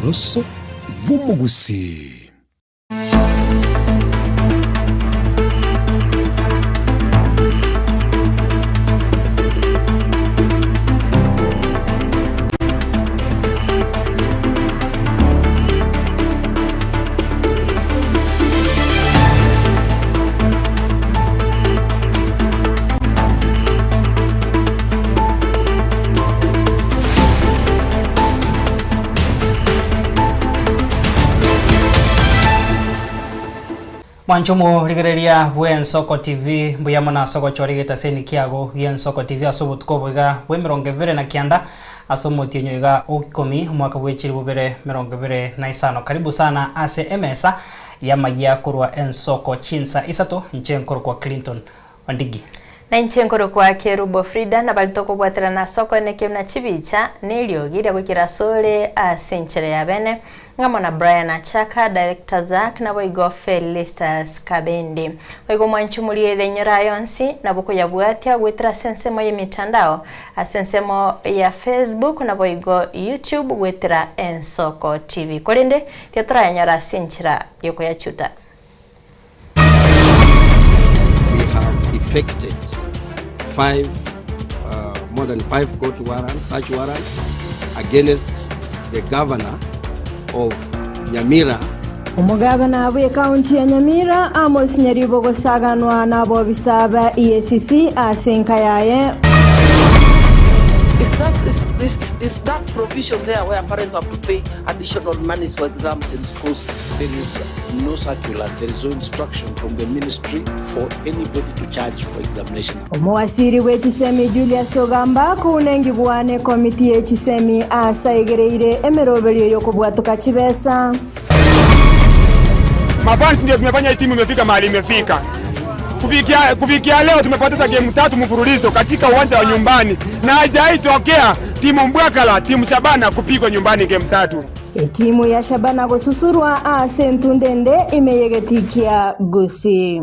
Oboroso bw'omogusii. Mwanche omorigereria bw'Ensoko TV, mbuya mono ase ogochora egetaseni kiago gi'Ensoko TV ase obotuko obo iga bw'emerongo ebere na kianda ase omotienyi oiga o ikomi omwaka bwe chilifu bibere merongo ebere na isano. Karibu sana ase emesa y'amayia korwa ensoko chinsa isato, inche nkorokwa Clinton Ondigi. Na inche nkorokwa Kerubo Frida, na baria tokobwaterana ase okoenekia buna chibicha na eriogi ria goikera asore ase enchera ya bene, ng'amo na Brian Achaka, Director Zack, naboigo Felistus Kabende. Boigo mwanche omorigereri enyoro aye onsi, nabo okoyabwatia goetera ase ensemo y'emitandao, ase ensemo ya Facebook naboigo YouTube goetera Ensoko TV. Korende tiatorayanyora ase enchera yokoyachuta. We have effected five, uh, more than five court warrants, search warrants against the governor of Nyamira. Omogabana bw'ekaunti ya Nyamira, Amos Nyaribo gosaganwa nabobisa ba EACC ase enka yaye. Is that, is, is, is that provision there where parents have to pay additional monies for exams in schools? There is no circular, there is no instruction from the ministry for anybody to charge for examination. Omowasiri bwe chisemi Julius Ogamba kounengigwa nekomiti ye chisemi ase aigereire emeroberio yokobwatoka chibesa. Mafans ndio tumefanya hii timu imefika mahali imefika. Kufikia, kufikia leo tumepoteza game tatu mfululizo katika uwanja wa nyumbani na haijawahi tokea timu Mbwakala, timu Shabana kupigwa nyumbani game tatu. Etimu ya Shabana gosusurwa ase entunda ende ime y'egetii kia Gusii.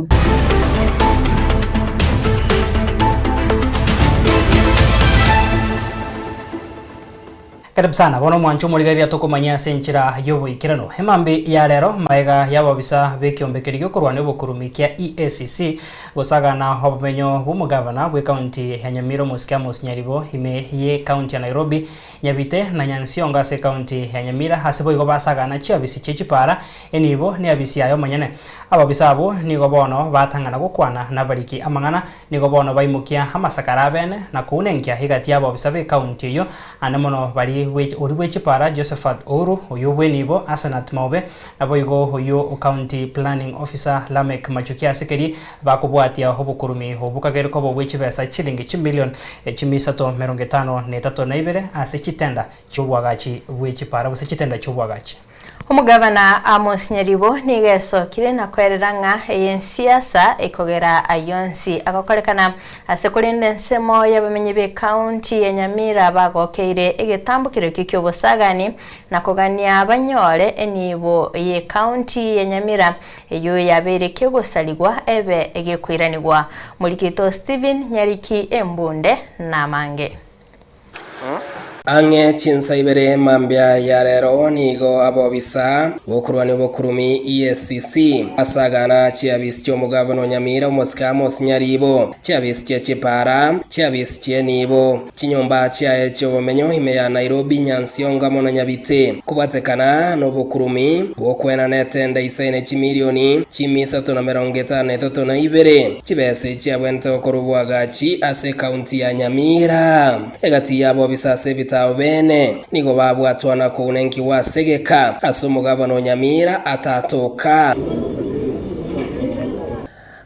Karibu sana bono omwancho omorigereria tokomanyia ase enchera y'oboikeranu. Emambi ya rero maega y'ababisa b'ekiombe keria gi'okorwania obokurumi kia EACC gosagana obomenyo bw'omogavana bw'ecounty ya Nyamira omosike Amos Nyaribo ime y'ecounty ya Nairobi Nyabite na Nyansiongo ase ecounty ya Nyamira ase boigo basagana chiabisi chie chipara, enibo neabisi yaye omonyene. Ababisa abwo nigo bono batang'ana gokwana nabariki amang'ana, nigo bono baimokia amasakara abene na kounenkia egati y'ababisa b'ecounty eyio, ande mono bari oria bwe chipara Josephat Ouru, oyio bw'enibo Asenath Maobe, naboigo oyio o County Planning Officer Lameck Machuki ase keria bakobwatia obokurumi obwo kagere koba obwe chibesa chilingi chimilion chimia isato merongo etano na etato na ibere ase chitenda chi'oboagachi bwe chipara gose chitenda chi'oboagachi. Omogavana Amos Nyaribo nigo esokire na koerera ng'a eye ensiasa ekogera ayio onsi agokorekana ase korenda ensemo y'abamenyi b'ecounty ya Nyamira bagokeire egetambokero ekio ki'obosagani na kogania banyore enibo y'ecounty ya Nyamira eyio yabeire kegosarigwa ebe egekoiranigwa. Morikito Stephen Nyariki Embunde namange. Ang'e chinsa ibere mambia ya rero nigo abobisa bokorwania obokurumi, EACC, asagana chiabisi chi'omogavana o Nyamira omosike Amos Nyaribo, chiabisi chie chipara, chiabisi chi'enibo, chinyomba chiaye chi'obomenyo ime ya Nairobi, Nyansiongo amo na Nyabite, kobwatekana nobokurumi bw'okwenana etenda isaine chimilioni chimia isato na merongo etano na etato na ibere, chibesa echiabwenerete gokorwa oboagachi ase ekaunti ya Nyamira. Egati y'abobisa ase ebitabo bene nigo babwatwa na kounenkigwa ase egeka ase omogabana o Nyamira atatoka.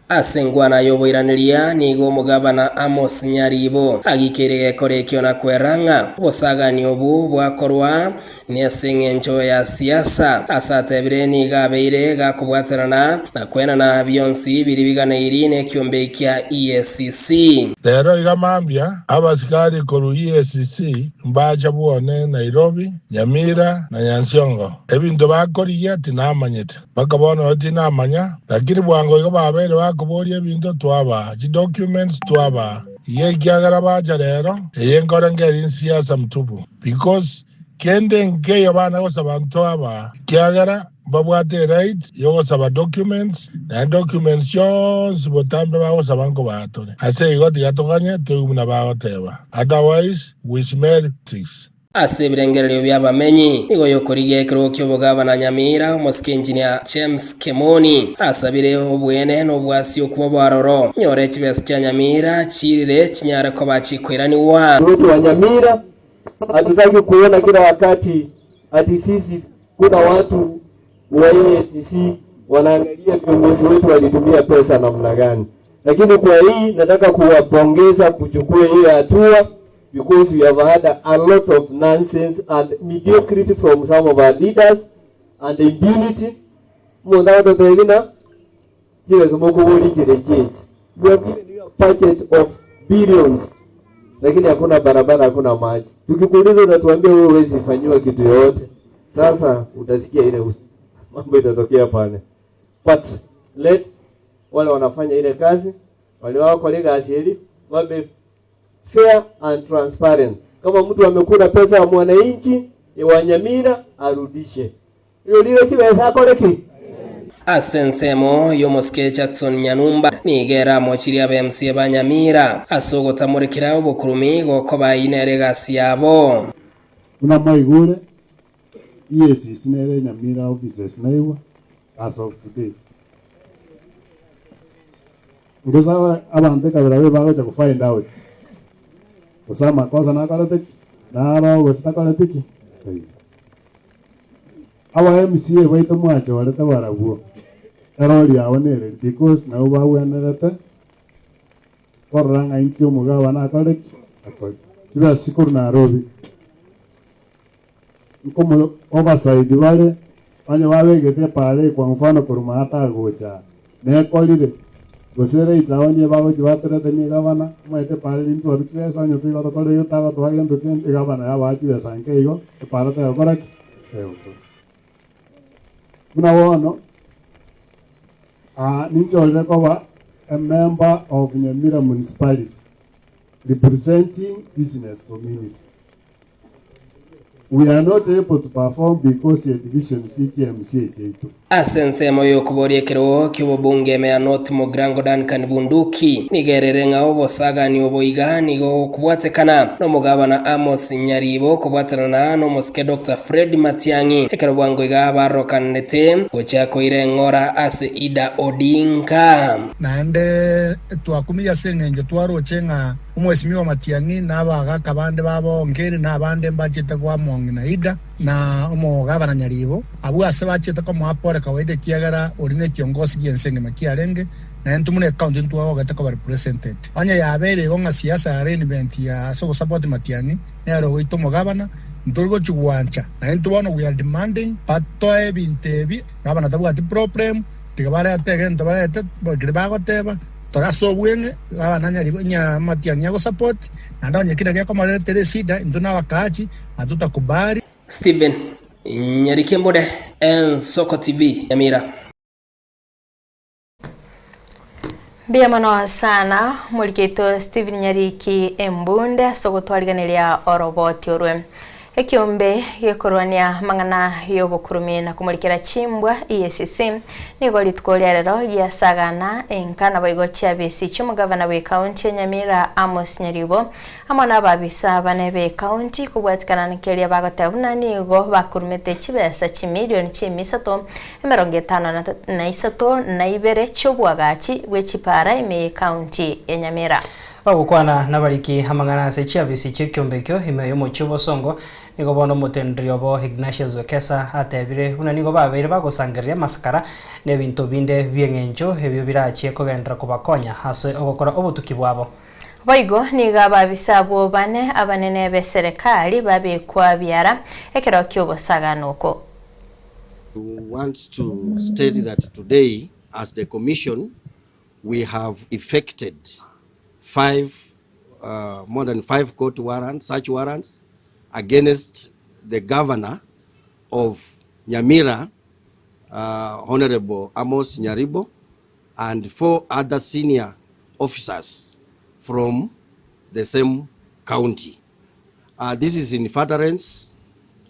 Ase engwana y'oboiraneria nigo omogabana Amos Nyaribo agikeire gekora ekio na kwera ng'a obosagani obwo bwakorwa nase engencho ya siasa. Ase atebire nigo abeire gakobwatanana na kwenana bionsi biria biganeiri nekiombe kia EACC. Rero iga mambia, abasikari korwa EACC mbacha bwone Nairobi, Nyamira na Nyansiongo. Ebinto bakorigia tinamanyete. Mpaka bono oyo tinamanya, lakini bwango igo babeire bakoboria ebinto twabaa, chidocuments twabaa. Iga ekiagera bacha rero, eye nkore nkeri nsiasa mtupu. Because. Kende nkeiyo bana gosaba nto aba, ekiagera mbabwate eright yogosaba documents, naende documents chionsi botambe bagosaba nkobaa tore. Ase igo tiga toganye toigwe buna bagoteba, otherwise we smell ticks. Ase ebirengererio bi'abamenyi, nigo yokorigia ekerogo ki'obogavana Nyamira, omosike engineer James Kemoni asabire obwene na obwasi okwo bw'aroro, nyore chibesa chia Nyamira chiirire chinyare koba chikoiranigwa. Watu wa Nyamira hatutaki kuona kila wakati ati sisi kuna watu wa EACC wanaangalia viongozi wetu walitumia pesa namna gani. Lakini kwa hii nataka kuwapongeza kuchukua hiyo hatua because we have had a lot of nonsense and mediocrity from some of our leaders and impunity. Mundu agototebina chibesa mokobori chire chichi. We have given you a budget of billions lakini hakuna barabara, hakuna maji. Tukikuuliza unatuambia wewe huwezi fanyiwa kitu yoyote. Sasa utasikia ile mambo itatokea pale. But let wale wanafanya ile kazi wale wao kolega asieli wabe fair and transparent. Kama mtu amekula pesa ya mwananchi wa Nyamira arudishe. Hiyo lile chibesa akoreki. Ase ensemo y'omosike Jackson Nyanumba nigo eramochirie abe MCA ba Nyamira ase ogotamorekera obokurumi gokoba eyio nere egasi yabo. Buna mwaigure, EACC nere Nyamira offices naigwa as of today. Gose abanto ekabira babe bagocha go find out gose amakosa nakorete ki, naro gose takoreti ki, taiyo. Aba MCA baito mwachorete barabwo, erori yabo nereri because nabwo bagwenerete korora ng'a inki omogabana akore ki, akore. Chibesa chikorwa Nairobi, nkomo oversight bare, onye babegete epara eye kwa mfano korwa maata gocha aa, nekorire, gose later on ebagochia bateretanie egavana, omanyete epara eria ntwarwa chibesa onye toigotokora igo tagotoa gento kende, egavana yabaa chibesa nke igo, epara tegokora ki? Tegokora. Buna bono, aa ninchorire koba a member of Nyamira Municipality representing business community. We are not able to perform because ye divisions chie MCA chiaito. Ase ensemo y'okoboria ekerogo ki'obobunge Meya North Mugirango Duncan Bunduki nigo erere ng'a obosagani obo iga nigo gokobwatekana nomogabana Amos Nyaribo kobwatanana nomosike Doctor Fred Matiang'i ekero bwango iga barokanete gochia koira eng'ora ase Ida Odinga. Naende twakumirie ase engencho twaroche ng'a Omwesimigwa Matiang'i na abagaaka bande babo Nkeri na abande mbachete kwa Mong'ina Ida na omogabana Nyaribo, abwo ase bachete komoa pore kawaida ekiagera oria nekiongosi gi'ense engima kiarenge, na intwe buna ecounty ntwagogete koba represented. Onye yabeire igo ng'a siasa ya arrangement ya ase ogosupport Matiang'i nere ogoita omogabana, ntori gochi gwancha. Na intwe bono we are demanding batoe ebinto ebi, gabana tabwati problem, tiga barete egento barete keria bagoteba. Tore ase obweng'e bw'abana nyamatiang'i agosupport, naende onye kera gekomoretera esida, intwe nabakaachi atotakubali. Stephen Nyarikembode, Ensoko TV, Nyamira. Mbuya mono sana morikeito Stephen Nyariki Embunde ase ogotwariganeria oroboti orwe. Ekiombe gekorwania amang'ana y'obokurumi na komorikera chimbwa, EACC, nigo rituko ria rero giasagana enka naboigo chiabisi chi'omogavana bw'ecounty ya Nyamira Amos Nyaribo amo nababisa bane b'ecounty kobwatikana na keria bagoteba buna nigo bakurumete chibesa chimilioni chi'emisato emerongo etano na isato na ibere chi'oboagachi bwe chipara ime y'ecounty ya Nyamira. Bagokwana nabariki amang'ana ase chiabisi chi'ekiombe ekio ime y'omochie obosongo, nigo bono omoteneneri obo Ignatius Wekesa atebire buna nigo babeire bagosangereria amasakara na ebinto binde bi'eng'encho ebio birachie kogenderera kobakonya ase ogokora obotuki bwabo. Boigo nigo ababisa abwo bane abanene b'eserekari babekwa biara ekero ki'ogosagana oko. We want to state that today as the commission we have effected five, more than five court warrants, search warrants against the governor of Nyamira, Honorable Amos Nyaribo, and four other senior officers from the same county. This is in furtherance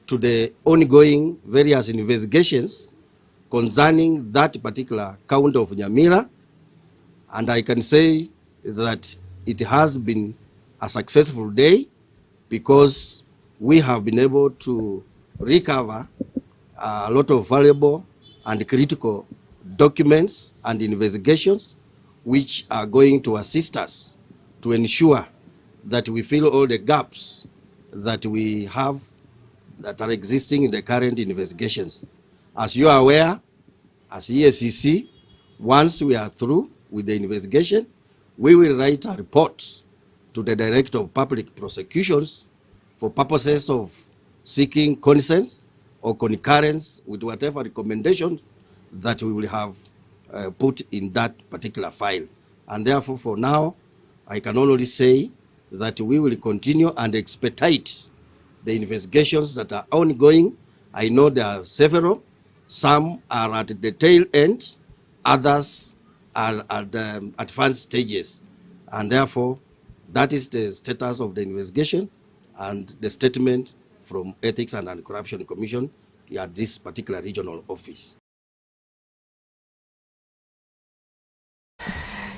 to the ongoing various investigations concerning that particular county of Nyamira, and I can say that it has been a successful day because we have been able to recover a lot of valuable and critical documents and investigations which are going to assist us to ensure that we fill all the gaps that we have that are existing in the current investigations. As you are aware, as EACC, once we are through with the investigation, we will write a report to the Director of Public Prosecutions for purposes of seeking consent or concurrence with whatever recommendation that we will have put in that particular file. And therefore, for now, I can only say that we will continue and expedite the investigations that are ongoing. I know there are several. Some are at the tail end, others are at the advanced stages. And therefore, that is the status of the investigation and the statement from Ethics and Anti-Corruption Commission at this particular regional office.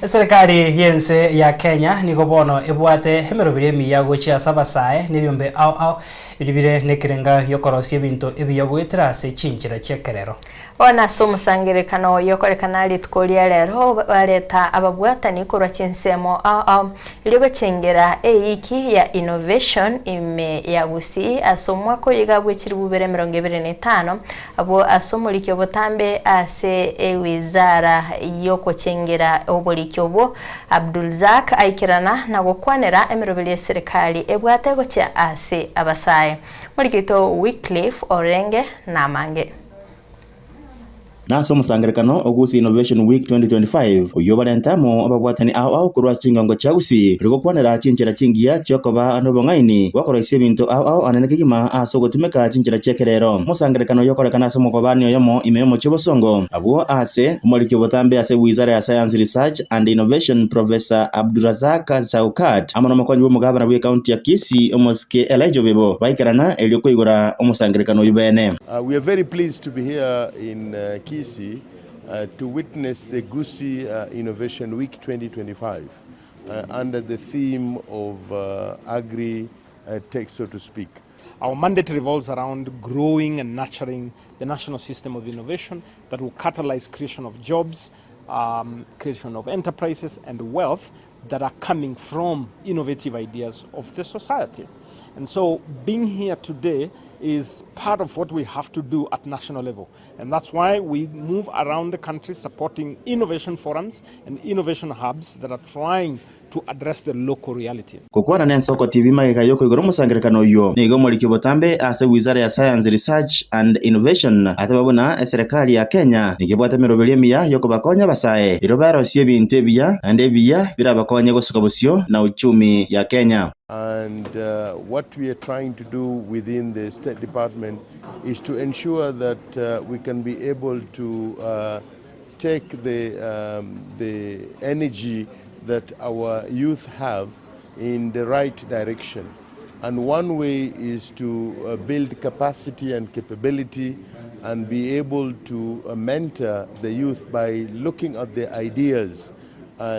Eserekari y'ense ya Kenya nigo bono ebwate emeroberi emiya gochia ase abasae na ebiombe ao ao biria bire nekerenga gi'okorosia ebinto ebiya goetera ase chinchera chi'ekerero. Bono ase omosangererekano oyio okorekana rituko ria rero, bareta ababwatani korwa chinsemo ao ao, erio gochengera eiki ya Innovation ime ya Gusii ase omwaka oyo iga bwe chilifu bibere emerongo ebere na etano, Abwo ase omoriki obotambe ase ewizara y'ogochengera oboriki obwo, Abdulzak aikerana na gokwanera emeroberi y'eserekari ebwate gochia ase abasae. Omoriki oito Wycliffe Orenge namange. Nase omosangererekano o Gusii Innovation Week 2025, oyio obarente amo ababwatani ao ao korwa ase chingongo chia Gusii, ore gokwanera chinchera chingiya chi'okoba nobong'aini bw'okoroisia ebinto ao ao anene kegima ase ogotumeka chinchera chi'ekerero. Omosangererekano oyio okorekana ase omokobani oyomo ime y'omochie obosongo, abwo ase omoriki obotambe ase Wizara ya Science Research and Innovation Professor Abdurazak Shaukat amo nomokonyi bw'omogabana bw'ecounty ya Kisii Omosike Elijah Obebo baikerana erio koigora omosangererekano oyio bene. We are very pleased to be here in Kisii to witness the Gusii Innovation Week 2025 under the theme of Agri Tech, so to speak. Our mandate revolves around growing and nurturing the national system of innovation that will catalyze creation of jobs, creation of enterprises and wealth that are coming from innovative ideas of the society. And so being here today is part of what we have to do at national level. And that's why we move around the country supporting innovation forums and innovation hubs that are trying to address the local reality. Gokwana n'Ensoko TV magega y'okoigora omosangererekano oyio, nigo omoriki obotambe ase wizara ya Science, Research and Innovation ateba buna eserekari ya Kenya nigo ebwate emeroberio emiya y'okobakonya abasae erio barosie ebinto ebiya naende ebiya birabakonye gosuka bosio na uchumi ya Kenya. And what we are trying to do within the State Department is to ensure that we can be able to take the, the energy that our youth have in the right direction. And one way is to build capacity and capability and be able to mentor the youth by looking at their ideas,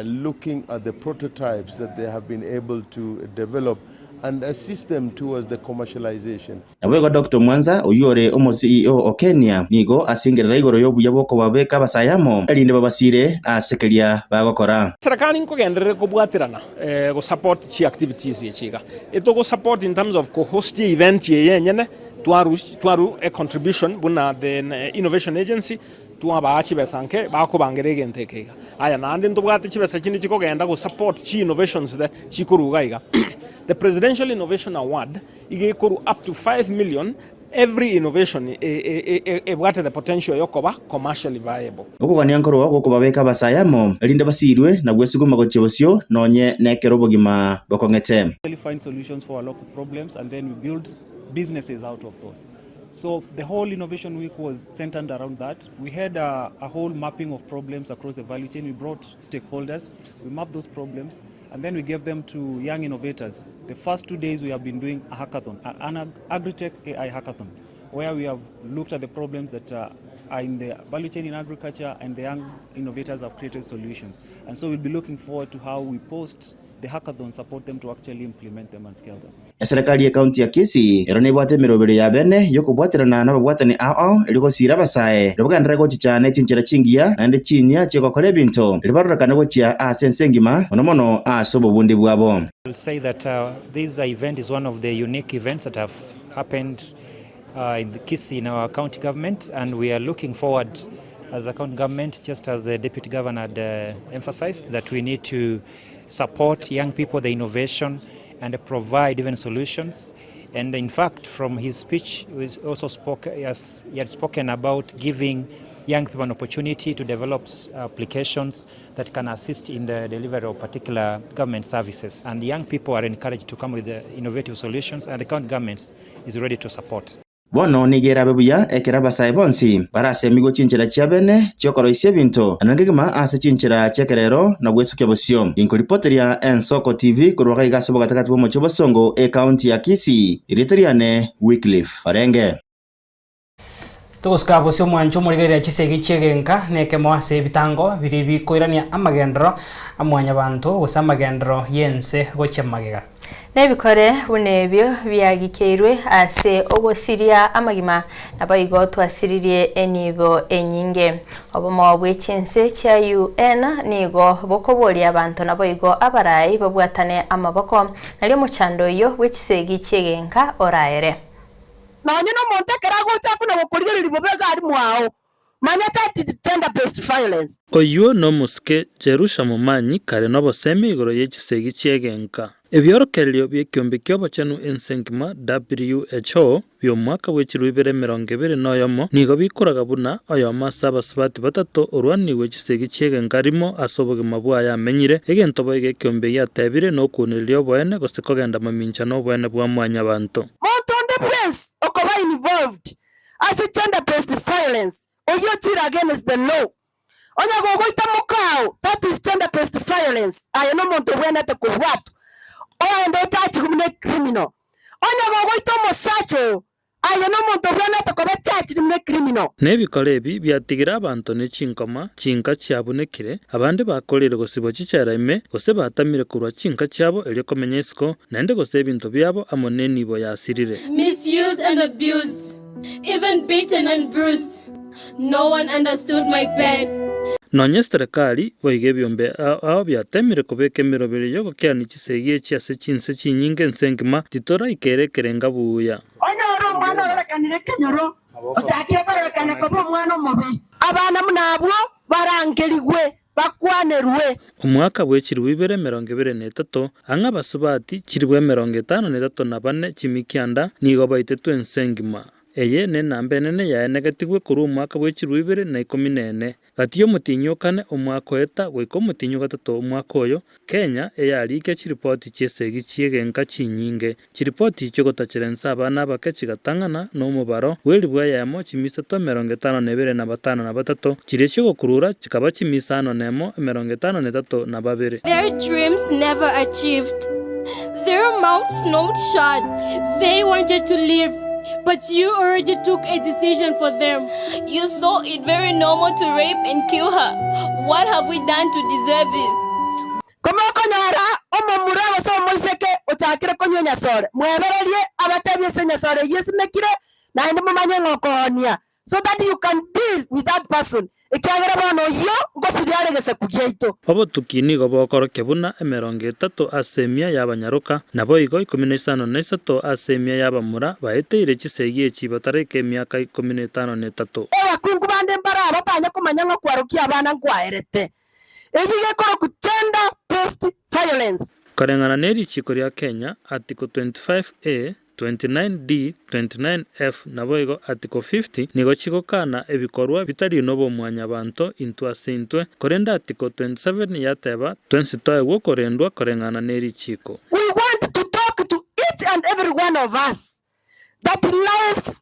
looking at the prototypes that they have been able to develop and assist them towards the commercialization. Naboigo Doctor Mwanza, oyio ore omo CEO o Kenia, nigo asingerera igoro y'obuya bw'okobabeka abasae amo, erinde babasire ase keria bagokora. Serikali nkogenderere kobwaterana go support chi activities echi iga. Etogo support in terms of ko host event eye enyene, twaru twaru e contribution buna the innovation agency, twabaa chibesa nke bakobangera egento eke iga. Aya naende ntobwate chibesa chinde chikogenda go support chi innovations the chikoruga iga. The presidential innovation award Iga ekorwa up to 5 million every innovation ebwate the potential yokoba commercially viable. Okogania nkorwa gw'okobabeka abasae amo, erinde basiirwe na gwesuguma gochia bosio nonye nekero obogima bokong'ete. Find solutions for our local problems and then we build businesses out of those. So the whole Innovation Week was centered around that. We had a, a whole mapping of problems across the value chain. We brought stakeholders, we mapped those problems, and then we gave them to young innovators. The first 2 days we have been doing a hackathon, an Agritec AI hackathon, where we have looked at the problems that are in the value chain in agriculture, and the young innovators have created solutions. And so we'll be looking forward to how we post the hackathon support them to actually implement them and scale them. Eserekari y'Ekaunti ya Kisii ero nebwate emeroberio ya bene y'okobwaterana nababwatani ao ao erio gosiira abasae erio bagenderere gochicha ne chinchera chingiya naende chinyia chi'ogokora ebinto erio barorekane gochia ase ense engima mono mono ase obobundi bwabo. I will say that this event is one of the unique events that have happened in the Kisii in our county government, and we are looking forward as a county government, just as the deputy governor had emphasized, that we need to support young people, the innovation, and provide even solutions. And in fact, from his speech, he also spoke, as he had spoken about giving young people an opportunity to develop applications that can assist in the delivery of particular government services. And young people are encouraged to come with the innovative solutions, and the county government is ready to support. Bono nigo erabe buya ekero abasae bonsi barasemigwe chinchera chia bene chi'okoroisia ebinto, naende kegima ase chinchera chi'ekerero na gwesukia bosio. Ginkoripoteria Ensoko TV korwa gaiga ase obogatagati bw'omochie o Bosongo, ecounty ya Kisii, erieta riane Wycliffe Orenge. Togosika bosio omwancho omorigereria chisegi chi'egenka nekemo ase ebitango biria bikoirania amagenderero a mwanyabanto gose amagenderero y'ense gochia magega. Nebikore buna ebio biagikeirwe ase ogosiria amagima, naboigo twasiririe enibo enyinge. Obomo bwe chinse chia UN nigo bokoboria abanto naboigo abarai babwatane amaboko, nario omochando oyio bwe chisegi chi'egenka oraere. Nonye nomonto ekero agocha akuna gokorigereria bobe iga aria mwao, manya that is gender based violence. Oyio nomosike Jerusha Momanyi kare nobosemi igoro ye chisegi chi'egenka. Ebiorokererio bi'ekiombe ki'obochenu ense engima, WHO, bi'omwaka bwe chiruu ibere emerongo ebere na oyomo nigo bikoraga buna oyomo ase abasubati batato orwanigwe chisegi chi'egenka rimo ase obogima bwaye amenyire, egento boigo ekiombe giatebire nokwunereria oboene gose kogenda mamincha noboene bwa mwanyabanto. Monto onde bwensi okoba involved ase gender based violence oyio ochire against the law. Onye gogoita mokao that is gender based violence aye nomonto obwenerete kobwatwa ogende ochachigwe buna ecriminal. Onye gogoita omosacha oo aye nomonto obwenerete koba charged buna ecriminal. Na ebikoro ebi biatigire abanto ne chinkoma, chinka chiabunekire, abande bakoreire gosibwa chichela ime, gose batamire korwa chinka chiabo erio komenya isiko, naende gose ebinto biabo amo nenibo yasirire. Misused and abused, even beaten and bruised, no one understood my pain. Nonya eserekari boigo ebiombe ao biatemire kobeka emeroberio y'ogokeania chisegi echi ase chinse chinyinge ense engima, titoraikera ekerenga buya. Onye ore omwana ororekanire ekenyoro, ochakire kororekana koba omwana omobe. Abana buna abwo barangerigwe bakwanerwe. Omwaka bwe chilifu ibere 23, ang'e abasubati chilifu 53 na bane chimikianda nigo baitetwe ense engima. Eye nenamba enene yaenegetigwe korwa omwaka bwe chilifu 2014. Gati y'omotienyi o kane omwaka oeta goika omotienyi o gatato omwaka oyo, Kenya eyarikia chiripoti chi'esegi chi'egenka chinyinge. Chiripoti chi'ogotachera ense abana abake chigatang'ana nomobaro bw'elifu eyemo chimisato 52 na batano na batato, chiria chi'ogokurura chikaba chimisano nemo 53 na babere. Their dreams never achieved, their mouths not shut. They wanted to live, but you already took a decision for them. You saw it very normal to rape and kill her. What have we done to deserve this? Komokonyora omomura gose omoiseke ochakire konywa enyasore, mwebererie abatebie ase enyasore eyio esimekire, naende momanye ng'a okoonia, so that you can deal with that person, ekiagera bono oyio ngosiria are egesaku giaito. Obotuki nigo bokorokia buna 30 ase emia y'abanyaroka, naboigo 53 ase emia y'abamura baeteire chisegi echi bataraika emiaka 53. Abakungu bande mbare abatanya komanya ng'a okwarokia abana nkwaerete. Eyio gekorokwa gender based violence. Koreng'ana ne richiko ria Kenya, Article 25A, 29D, 29F naboigo Article 50 nigo chigokana ebikorwa bitari nobomwanyabanto intwe ase intwe, korende Article 27 yateba twensi toegwe okorendwa koreng'ana ne richiko. We want to talk to each and every one of us that life.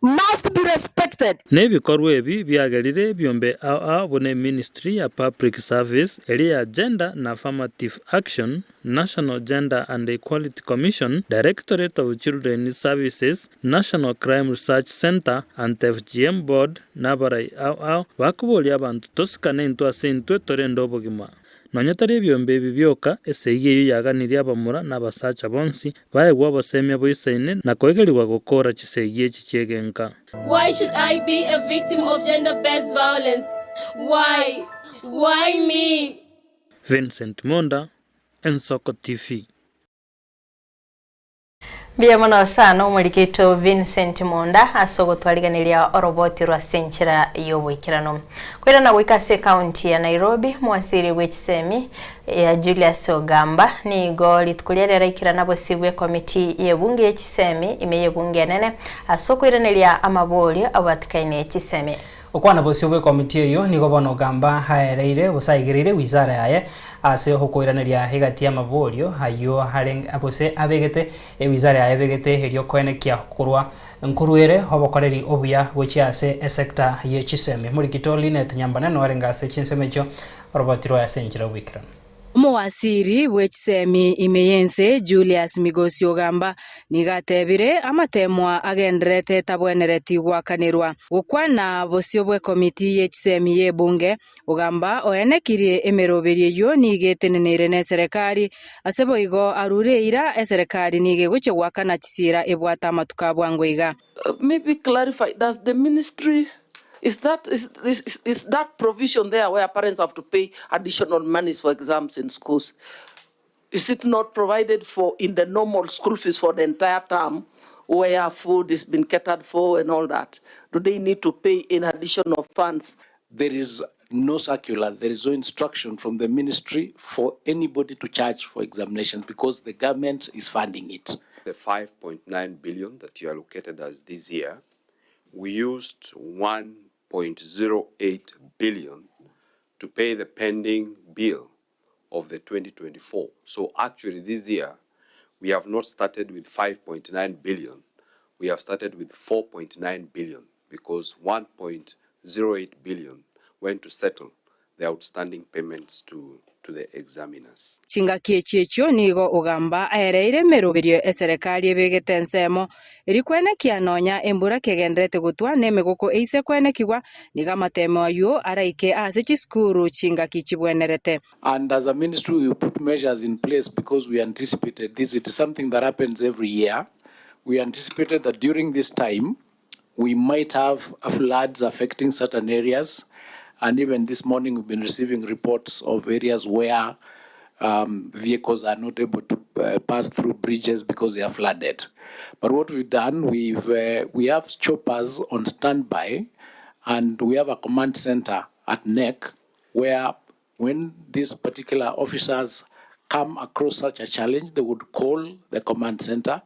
must be respected. Na ebikorwa ebi biagerire ebiombe ao ao buna Eministry ya Public Service, eria ya Gender na Affirmative Action, National Gender and Equality Commission, Directorate of Children's Services, National Crime Research Centre, Anti-FGM Board, na abarai ao ao, bakoboria abanto tosikane intwe ase intwe torende obogima. Nonya tari ebiombe ebi bioka, esegi eyio yaganirie abamura na abasacha bonsi, baegwe obosemia boisaine na koegerigwa gokora chisegi echi chi'egenka. Why should I be a victim of gender based violence? Why? Why me? Vincent Monda, Ensoko TV. Mbuya mono sana omoriki oito Vincent Monda ase ogotwariganeria oroboti rwa ase enchera y'oboikeranu. Koirana goika ase ekaunti ya Nairobi, mwasiri bwe chisemi ya Julius Ogamba nigo rituko riaria raikerana bosio bw'ekomiti y'ebunge ye chisemi ime y'ebunge enene ase okoiraneria amaborio abwatekaine chisemi. Okwana bosio bw'ekomiti eyio nigo bono Ogamba aereire gose aigereire wizara yaye ase okoiraneria egati y'amaborio ayio arenge gose abegete ewizara yaye ebegete erio koenekia korwa nkoruere obokoreri obuya gochia ase esector ye chisemi. Morikito Linet Nyambaneno arenge ase chinsemo echio oroboti rwaye ase enchera y'oboikeranu. Omowasiri bwe chisemi ime y'ense Julius Migosi Ogamba nigo atebire amatemwa agendererete tabwenereti goakanerwa. Gokwana bosio bw'ekomiti ye chisemi y'ebunge, Ogamba oenekirie emeroberio eyio nigo eteneneire n'eserekari, ase boigo arure eira eserekari nigo egochia goakana chisira ebwate amatuko a bwango iga. Maybe clarify, does the ministry, is that, is, is, is that provision there where parents have to pay additional monies for exams in schools? Is it not provided for in the normal school fees for the entire term where food is been catered for and all that? Do they need to pay in additional funds? There is no circular, there is no instruction from the ministry for anybody to charge for examinations because the government is funding it. The 5.9 billion that you allocated us this year, we used 1.08 billion to pay the pending bill of the 2024. So actually this year, we have not started with 5.9 billion. We have started with 4.9 billion because 1.08 billion went to settle the outstanding payments to, to the examiners. Chingaki echi echio nigo Ogamba aereire emeroberio eserekari ebegete ensemo, erio kwenekia nonya embura kegendererete gotwa na emegoko eise kwenekigwa, nigo amatemo ayio araike ase chisukuru chingaki chibwenerete. And as a ministry we put measures in place because we anticipated this, it is something that happens every year, we anticipated that during this time we might have floods affecting certain areas and even this morning we've been receiving reports of areas where um, vehicles are not able to uh, pass through bridges because they are flooded. But what we've done, we've uh, we have choppers on standby, and we have a command center at NEC where when these particular officers come across such a challenge, they would call the command center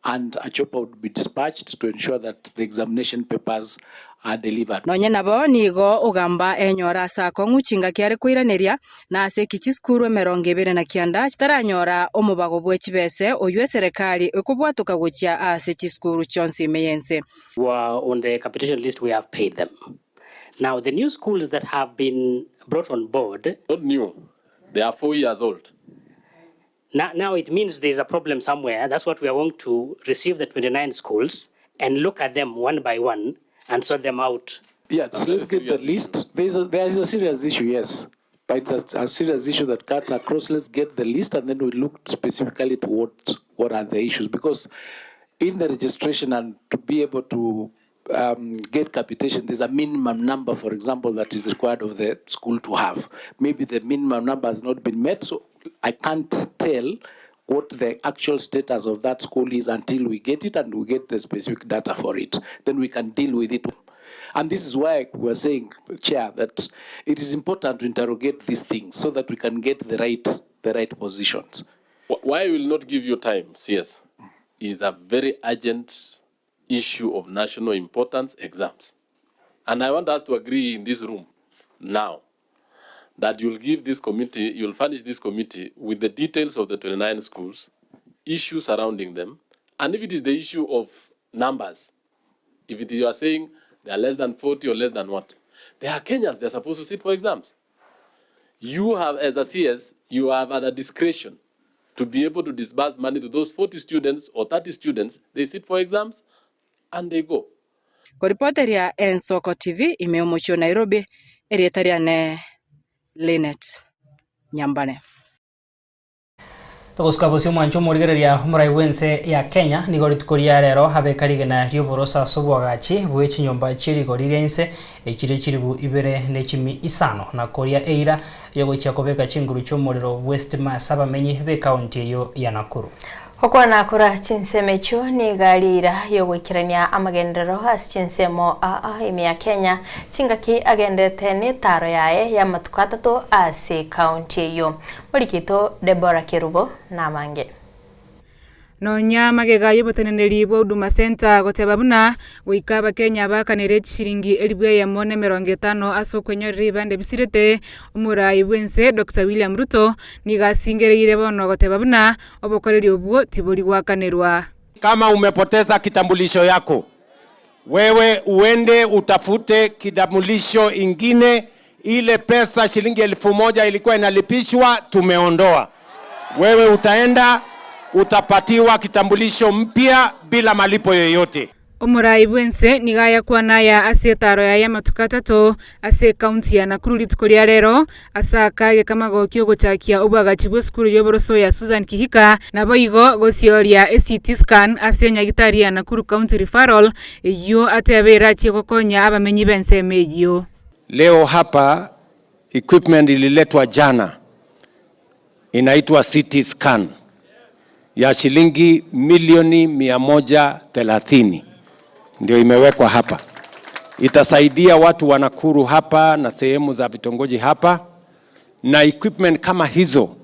and a chopper would be dispatched to ensure that the examination papers are delivered. Nonye nabo nigo ogamba enyora ase akong'u chingaki are koiraneria, na ase eki chisukuru 29 chitaranyora omobago bwe chibese oyio eserekari ekobwatoka gochia ase chisukuru chionsi ime y'ense. Were on the capitation list we have paid them. Now the new schools that have been brought on board. Not new, they are 4 years old. Now it means there's a problem somewhere. That's what we are going to receive the 29 schools and look at them one by one and sort them out. Yes, let's get the list. There is a serious issue, yes. But it's a serious issue that cuts across. Let's get the list and then we look specifically to what are the issues. Because in the registration and to be able to get capitation, there's a minimum number, for example, that is required of the school to have. Maybe the minimum number has not been met, so I can't tell what the actual status of that school is until we get it and we get the specific data for it. Then we can deal with it. And this is why we're saying, Chair, that it is important to interrogate these things so that we can get the right positions. Why I will not give you time, CS, is a very urgent issue of national importance, exams. And I want us to agree in this room now that you'll give this committee, you'll furnish this committee with the details of the 29 schools, issues surrounding them, and if it is the issue of numbers, If it is you are saying they are less than 40 or less than what? They are Kenyans, they are supposed to sit for exams. You have, as a CS, you have at a discretion to be able to disburse money to those 40 students or 30 students. They sit for exams and they go. Koripoteria Ensoko TV ime omochie o Nairobi, erieta riane Linet Nyambane. Togosuka bosio omwancho omorigereria omorai bw'ense ya Kenya nigo rituko ria rero abeka rigena ri'oboroso ase oboagachi bwe chinyomba chie rigori ria inse echire chiribu ibere ne chimi isano na koria eira yogochia kobeka chinguru chi'omorero bw'estima ase abamenyi b'ekaunti eyio ya Nakuru. Gokwana korwa chinsemo echio nigo aria eira y'ogoikerania amagenderero ase chinsemo aa ime ya Kenya, chingaki agenderete netaro yaye y'amatuko atato ase ekaunti eyio. Morikito Deborah Kerubo namange. Nonya magega y'oboteneneri bwa Huduma Centre goteba buna goika Abakenya baakanere chishiringi elibu eyemo na emerongo etano ase okwenyorera ebibande bisirete, omorai bw'ense Doctor William Ruto nigo asingereire bono goteba buna obokoreri obwo tibori goakanerwa. Kama umepoteza kitambulisho yako, wewe uende utafute kitambulisho ingine. Ile pesa shilingi 1000 ilikuwa inalipishwa, tumeondoa. Wewe utaenda utapatiwa kitambulisho mpya bila malipo yoyote. Omorai bw'ense nigo ayakwana aya ase etaaro yaye amatuko atato ase ekaunti ya Nakuru rituko ria rero, ase akage k'amagokia ogochakia obwagachi bw'esukuru y'oboroso ya Susan Kihika, naboigo gosioria eCT scan ase enyagitari ya Nakuru County Referral, eyio atebe erachie gokonya abamenyi b'ensemo eyio. Leo hapa equipment ililetwa jana inaitwa CT scan ya shilingi milioni 130 ndio imewekwa hapa. Itasaidia watu wa Nakuru hapa na sehemu za vitongoji hapa, na equipment kama hizo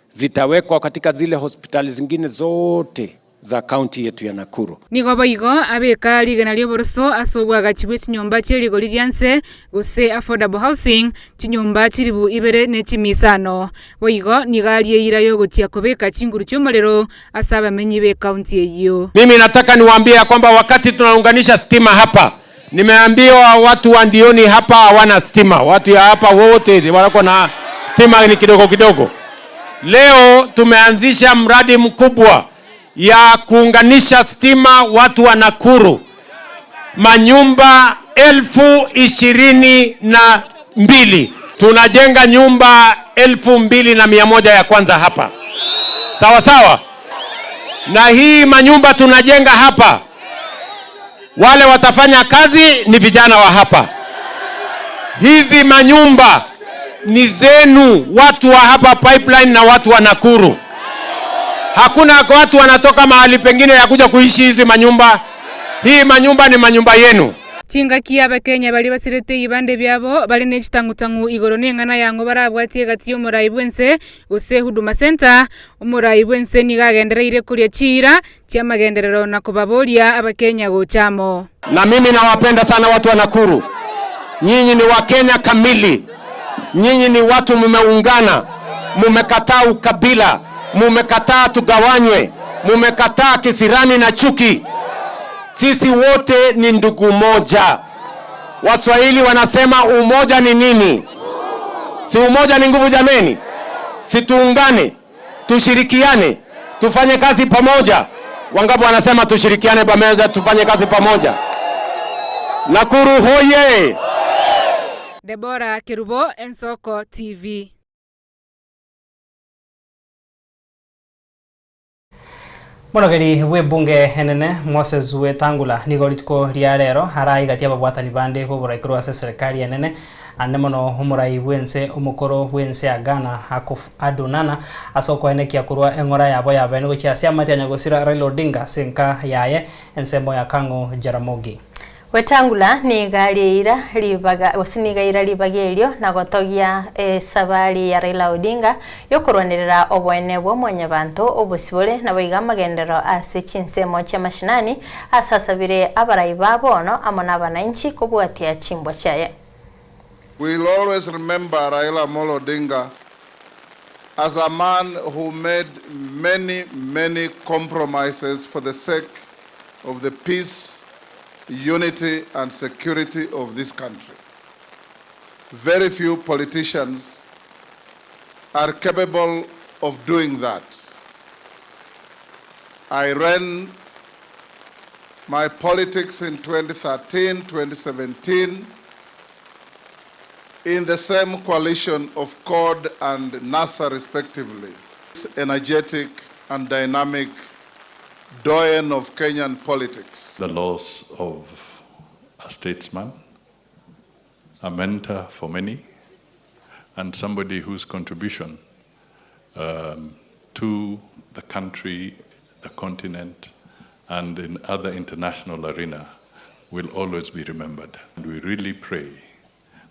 zitawekwa katika zile hospitali zingine zote za kaunti yetu ya Nakuru. Nigo boigo abeka rigena ri'oboroso ase obwagachi bwe chinyomba chie rigori ria nse, gose affordable housing, chinyomba chilifu ibere ne chimia isano. Boigo nigo arie eira y'ogochia kobeka chinguru chi'omorero ase abamenyi b'ekaunti eyio. Mimi nataka niwaambie ya kwamba wakati tunaunganisha stima hapa, nimeambiwa watu wa Ndioni hapa hawana stima, watu ya hapa wote wako na stima ni kidogo kidogo. Leo tumeanzisha mradi mkubwa ya kuunganisha stima watu wa Nakuru, manyumba 22,000. Tunajenga nyumba 2,100 ya kwanza hapa, sawa sawa. Na hii manyumba tunajenga hapa, wale watafanya kazi ni vijana wa hapa. Hizi manyumba ni zenu, watu wa hapa Pipeline na watu wa Nakuru. Hakuna watu wanatoka mahali pengine ya kuja kuishi hizi manyumba. Hii manyumba ni manyumba yenu. Chingaki Abakenya baria basirete ebibande biabo bare ne chitang'utang'u igoro neng'ana yang'o barabwatie egati y'omorai bw'ense gose Huduma Centre. Omorai bw'ense nigo agendereire koria chiira chi'amagenderero na kobaboria Abakenya gocha amo. Na mimi nawapenda sana watu wa Nakuru. Nyinyi ni Wakenya kamili. Nyinyi ni watu mumeungana, mumekataa ukabila, mumekataa tugawanywe, mumekataa kisirani na chuki. Sisi wote ni ndugu moja. Waswahili wanasema umoja ni nini? Si umoja ni nguvu jameni? Si tuungane, tushirikiane, tufanye kazi pamoja. Wangapi wanasema tushirikiane pamoja, tufanye kazi pamoja? Nakuru hoye! Deborah Kerubo, Ensoko TV. Monogeri bw'ebunge enene Moses Wetangula nigo rituko ria rero araigatia ababwatani bande boborai korwa ase eserikari enene ande mono omorai bwense omokoro bwense ya Ghana Akufo Addo Nana ase okoenekia korwa eng'ora yabo yabene gochia ase amatianya gosira Raila Odinga ase enka yaye ensemo ya Kang'o Jaramogi. Wetangula nigo arieira ribaga gose nigo aira ribaga erio na gotogia esabari ya Raila Odinga yokorwanerera oboene bwa mwanyabanto obosibore naboiga amagenderero ase chinsemo chia mashinani ase asabire abarai ba bono amo na abananchi kobwatia chimbwa chiaye. We'll always remember Raila Amolo Odinga as a man who made many, many compromises for the sake of the peace unity and security of this country. Very few politicians are capable of doing that. I ran my politics in 2013, 2017, in the same coalition of CORD and NASA respectively. Energetic and dynamic doyen of Kenyan politics. The loss of a statesman, a mentor for many, and somebody whose contribution um, to the country, the continent, and in other international arena will always be remembered. And we really pray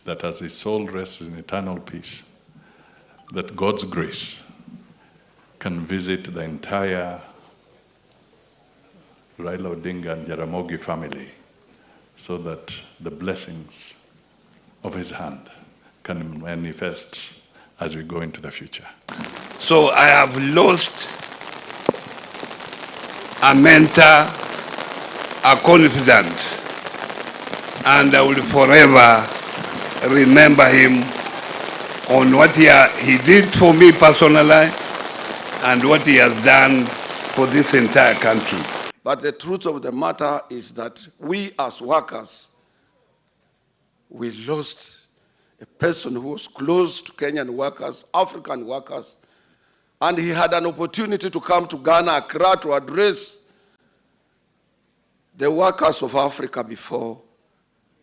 that as his soul rests in eternal peace, that God's grace can visit the entire Raila Odinga and Jaramogi family so that the blessings of his hand can manifest as we go into the future. So I have lost a mentor, a confidant, and I will forever remember him on what he, he did for me personally and what he has done for this entire country. But the truth of the matter is that we as workers, we lost a person who was close to Kenyan workers, African workers, and he had an opportunity to come to Ghana, Accra, to address the workers of Africa before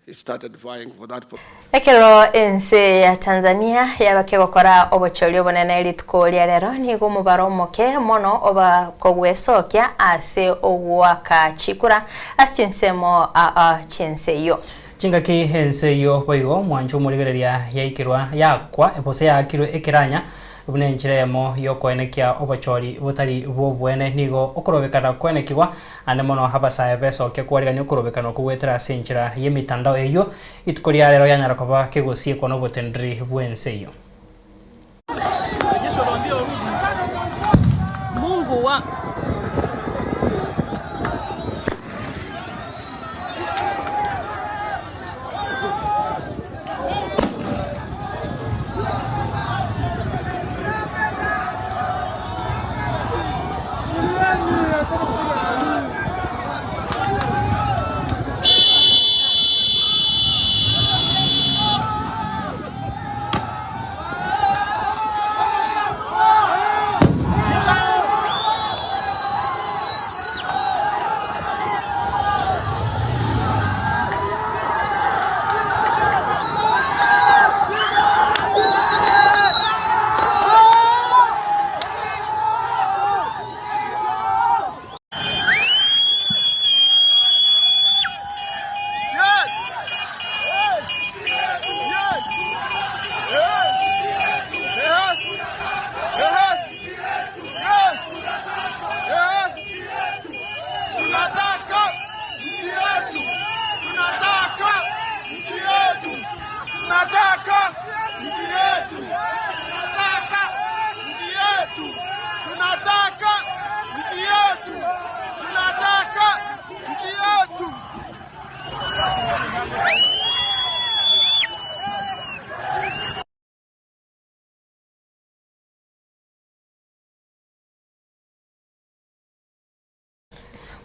he started vying for that position. Ekero ense ya Tanzania yaba kegokora obochori obonene rituko ria rero, nigo omobaro omoke mono oba kogwesokia ase ogoaka chikura ase chinsemo aa chiense eyio. Chingaki ense eyio boigo mwancho omorigereria yaikerwa yakwa gose yaakirwe ekeranya buna enchera eyemo y'okoenekia obochori botari bw'oboene nigo okorobekana kwenekigwa ande mono abasae besokia kwarigania okorobekana okwo goetera ase enchera y'emitandao eyio rituko ria rero yanyara koba kegosiekwa n'oboteneneri bw'ense eyio. Mungu wa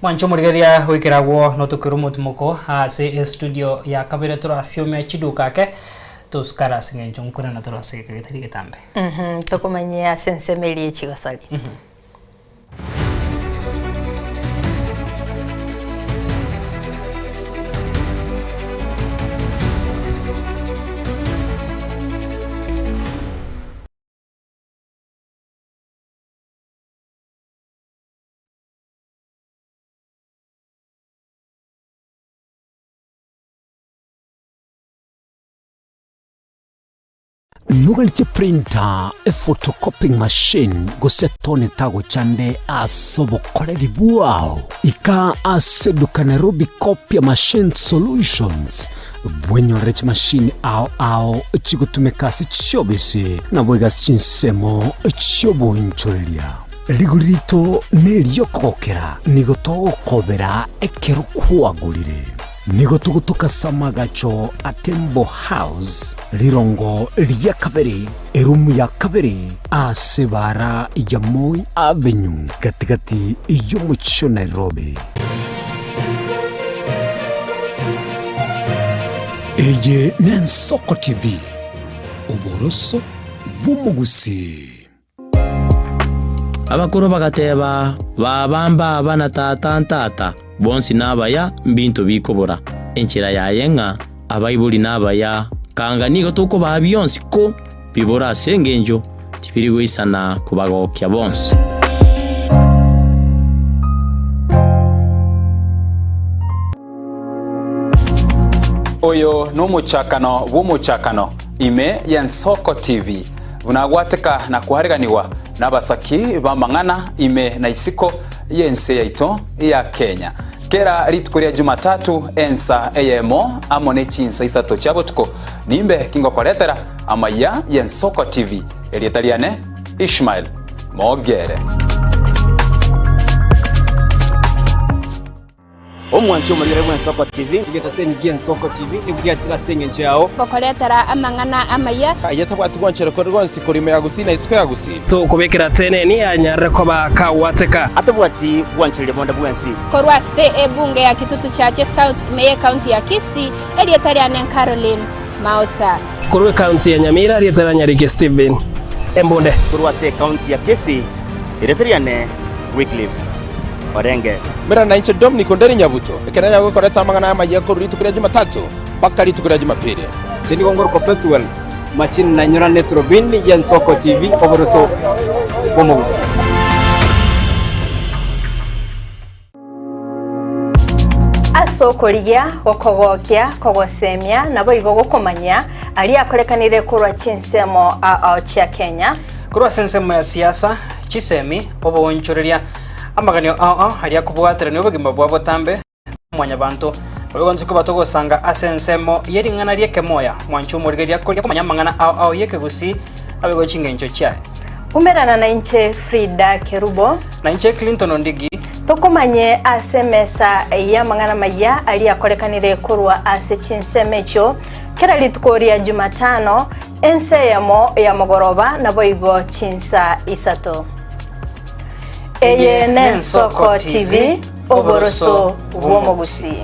Mwanche omorigereria goikera agwo notokerwe omotimoko ase estudio ya kabere torasiome chiduka ake tosukare ase eng'encho nkorana tore ase egeka getari getambe. Mhm, tokomanyia ase ensemo eria ye chigosori. Noganetie printer, ephotocopying machine, gose tone tagochande ase obokoreri bwao? Ika ase eduka Nairobi Copia Machine Solutions bwenyorere chimashini ao ao chigotumeka ase chiobisi naboigo ase chinsemo chi'oboonchoreria. Rigori rito neri'okogokera, nigo togokobera ekero kwagorire. Nigo togotoka ase amagacho a Tembo House, rirongo ria kabere, erumu ya kabere, ase ebaara ya Moi Avenue, gati-gati y'omochie o Nairobi. Eye n'Ensoko TV, oboroso bw'omogusii. Abakoro bagateba, Baba mbaba na tata ntata, bonsi nabaya, mbinto bikobora. Enchera yaye ng'a abaibori nabaya, kanga nigo tokobaa bionsi ko bibora ase engencho tibiri goisana kobagokia bonsi. Oyo nomochakano bw'omochakano ime y'Ensoko TV, buna agwateka na koareganigwa nabasaki b'amang'ana ime na isiko y'ense yaito ya Kenya. Kera rituko ria Jumatatu ensa eyemo amo ne chinsa isato chia botuko nimbe kingokoretera amaiya y'Ensoko TV. Erieta riane Ishmael Mogere. Omwanchi omorigere bw'Ensoko TV. Egetaseni gi'Ensoko TV nigo giachire ase engencho yao. Gokoretera amang'ana amaya. Aye tabwati gwanchera kore gwonsi korwa ime ya Gusii na isiko ya Gusii. Tokobekera teneni anyarire koba kagwateka. Atabwati gwanchereria bonde bwensi. Korwa ase ebunge ya Kitutu Chache South ime y'ecounty ya Kisii, erieta riane Caroline Maosa. Korwa ecounty ya Nyamira, erieta ria Nyariki Stephen Embunde. Korwa ase ecounty ya Kisii, erieta riane Wycliffe Orenge. Mera nainche Dominic Onderi Nyabuto, ekero nanyare gokoreta amang'ana amayia korwa rituko ria Jumatatu mpaka rituko ria Jumapili. Inche nigo ngorokwa Pethuel Machini nanyora eturubini y'Ensoko TV oboroso bw'omogusii. Ase okorigia, gokogokia, kogosemia, naboigo gokomanyia aria akorekanire korwa chinsemo ao chia Kenya. Korwa ase ensemo ya siasa, chisemi, oboonchoreria, amaganio ao ao aria akobwaterania obogima bwa botambe Mwanyabanto. Naboigo intwe koba togosanga ase ensemo ye ring'ana ri'ekemoya, mwanche omorigereria koria komanya amang'ana ao ao y'ekegusii naboigo chingencho chiaye. Umerana nainche Frida Kerubo. Nainche Clinton Ondigi. Tokomanye ase emesa y'amang'ana amayia aria akorekanire korwa ase chinsemo echio kera rituko ria Jumatano, ensa eyemo ya mogoroba naboigo chinsa isato. Eye n'Ensoko TV, oboroso bw'omogusii.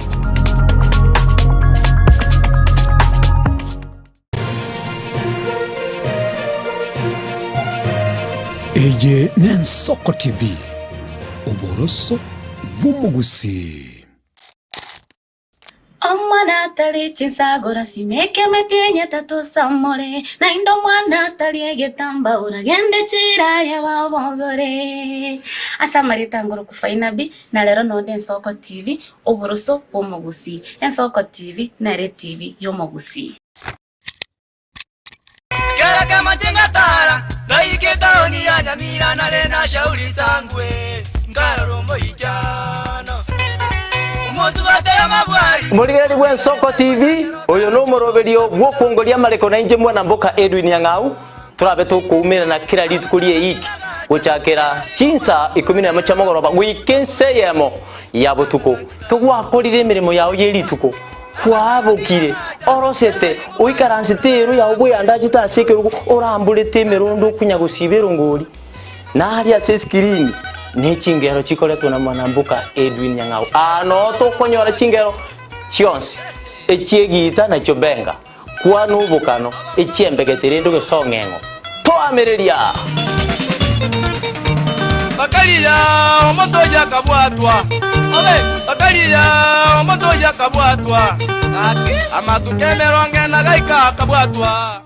Eye n'Ensoko TV, oboroso bw'omogusii. Omwana atari chinsagora simeka emeti enyetato osamore, naende omwana atari egetamba oragende chiraya babogore. Ase amarieta ngoroku Fainabi, na rero nonde Ensoko TV, oboroso bw'omogusii. Ensoko TV nere etibi y'omogusii. Kera kemache ngatara ngaika etaoni ya Nyamira nare na shauri sangwe nkarora omoichano omosubate amabwari. Omorigereria bw'Ensoko TV, oyo nomoroberio bw'okwongoria amareko na inche mwana mboka Edwin Nyang'au, torabe tokoumerana kera rituko ri'eiki gochakera chinsa ikomi nemo chia mogoroba goika ensa eyemo ya botuko. Kegwakorire emeremo yao ye rituko, Kwabokire, orosete, oikaransete eero yao bweyandachete ase ekerogo, oramborete emerondo okunya gosiba erongori, na aria ase esikirini ne chingero chikoretwe na mwanamboka Edwin Nyang'au. Aa noo tokonyora chingero chionsi, echi'egiita na chiobenga, kwana obokano, echi'embegete rende ogesong'eng'o. Toamereria! Bakaria omotoyi akabwatwa, bakaria omotoyi akabwatwa, amatuko emerongo ena gaika akabwatwa.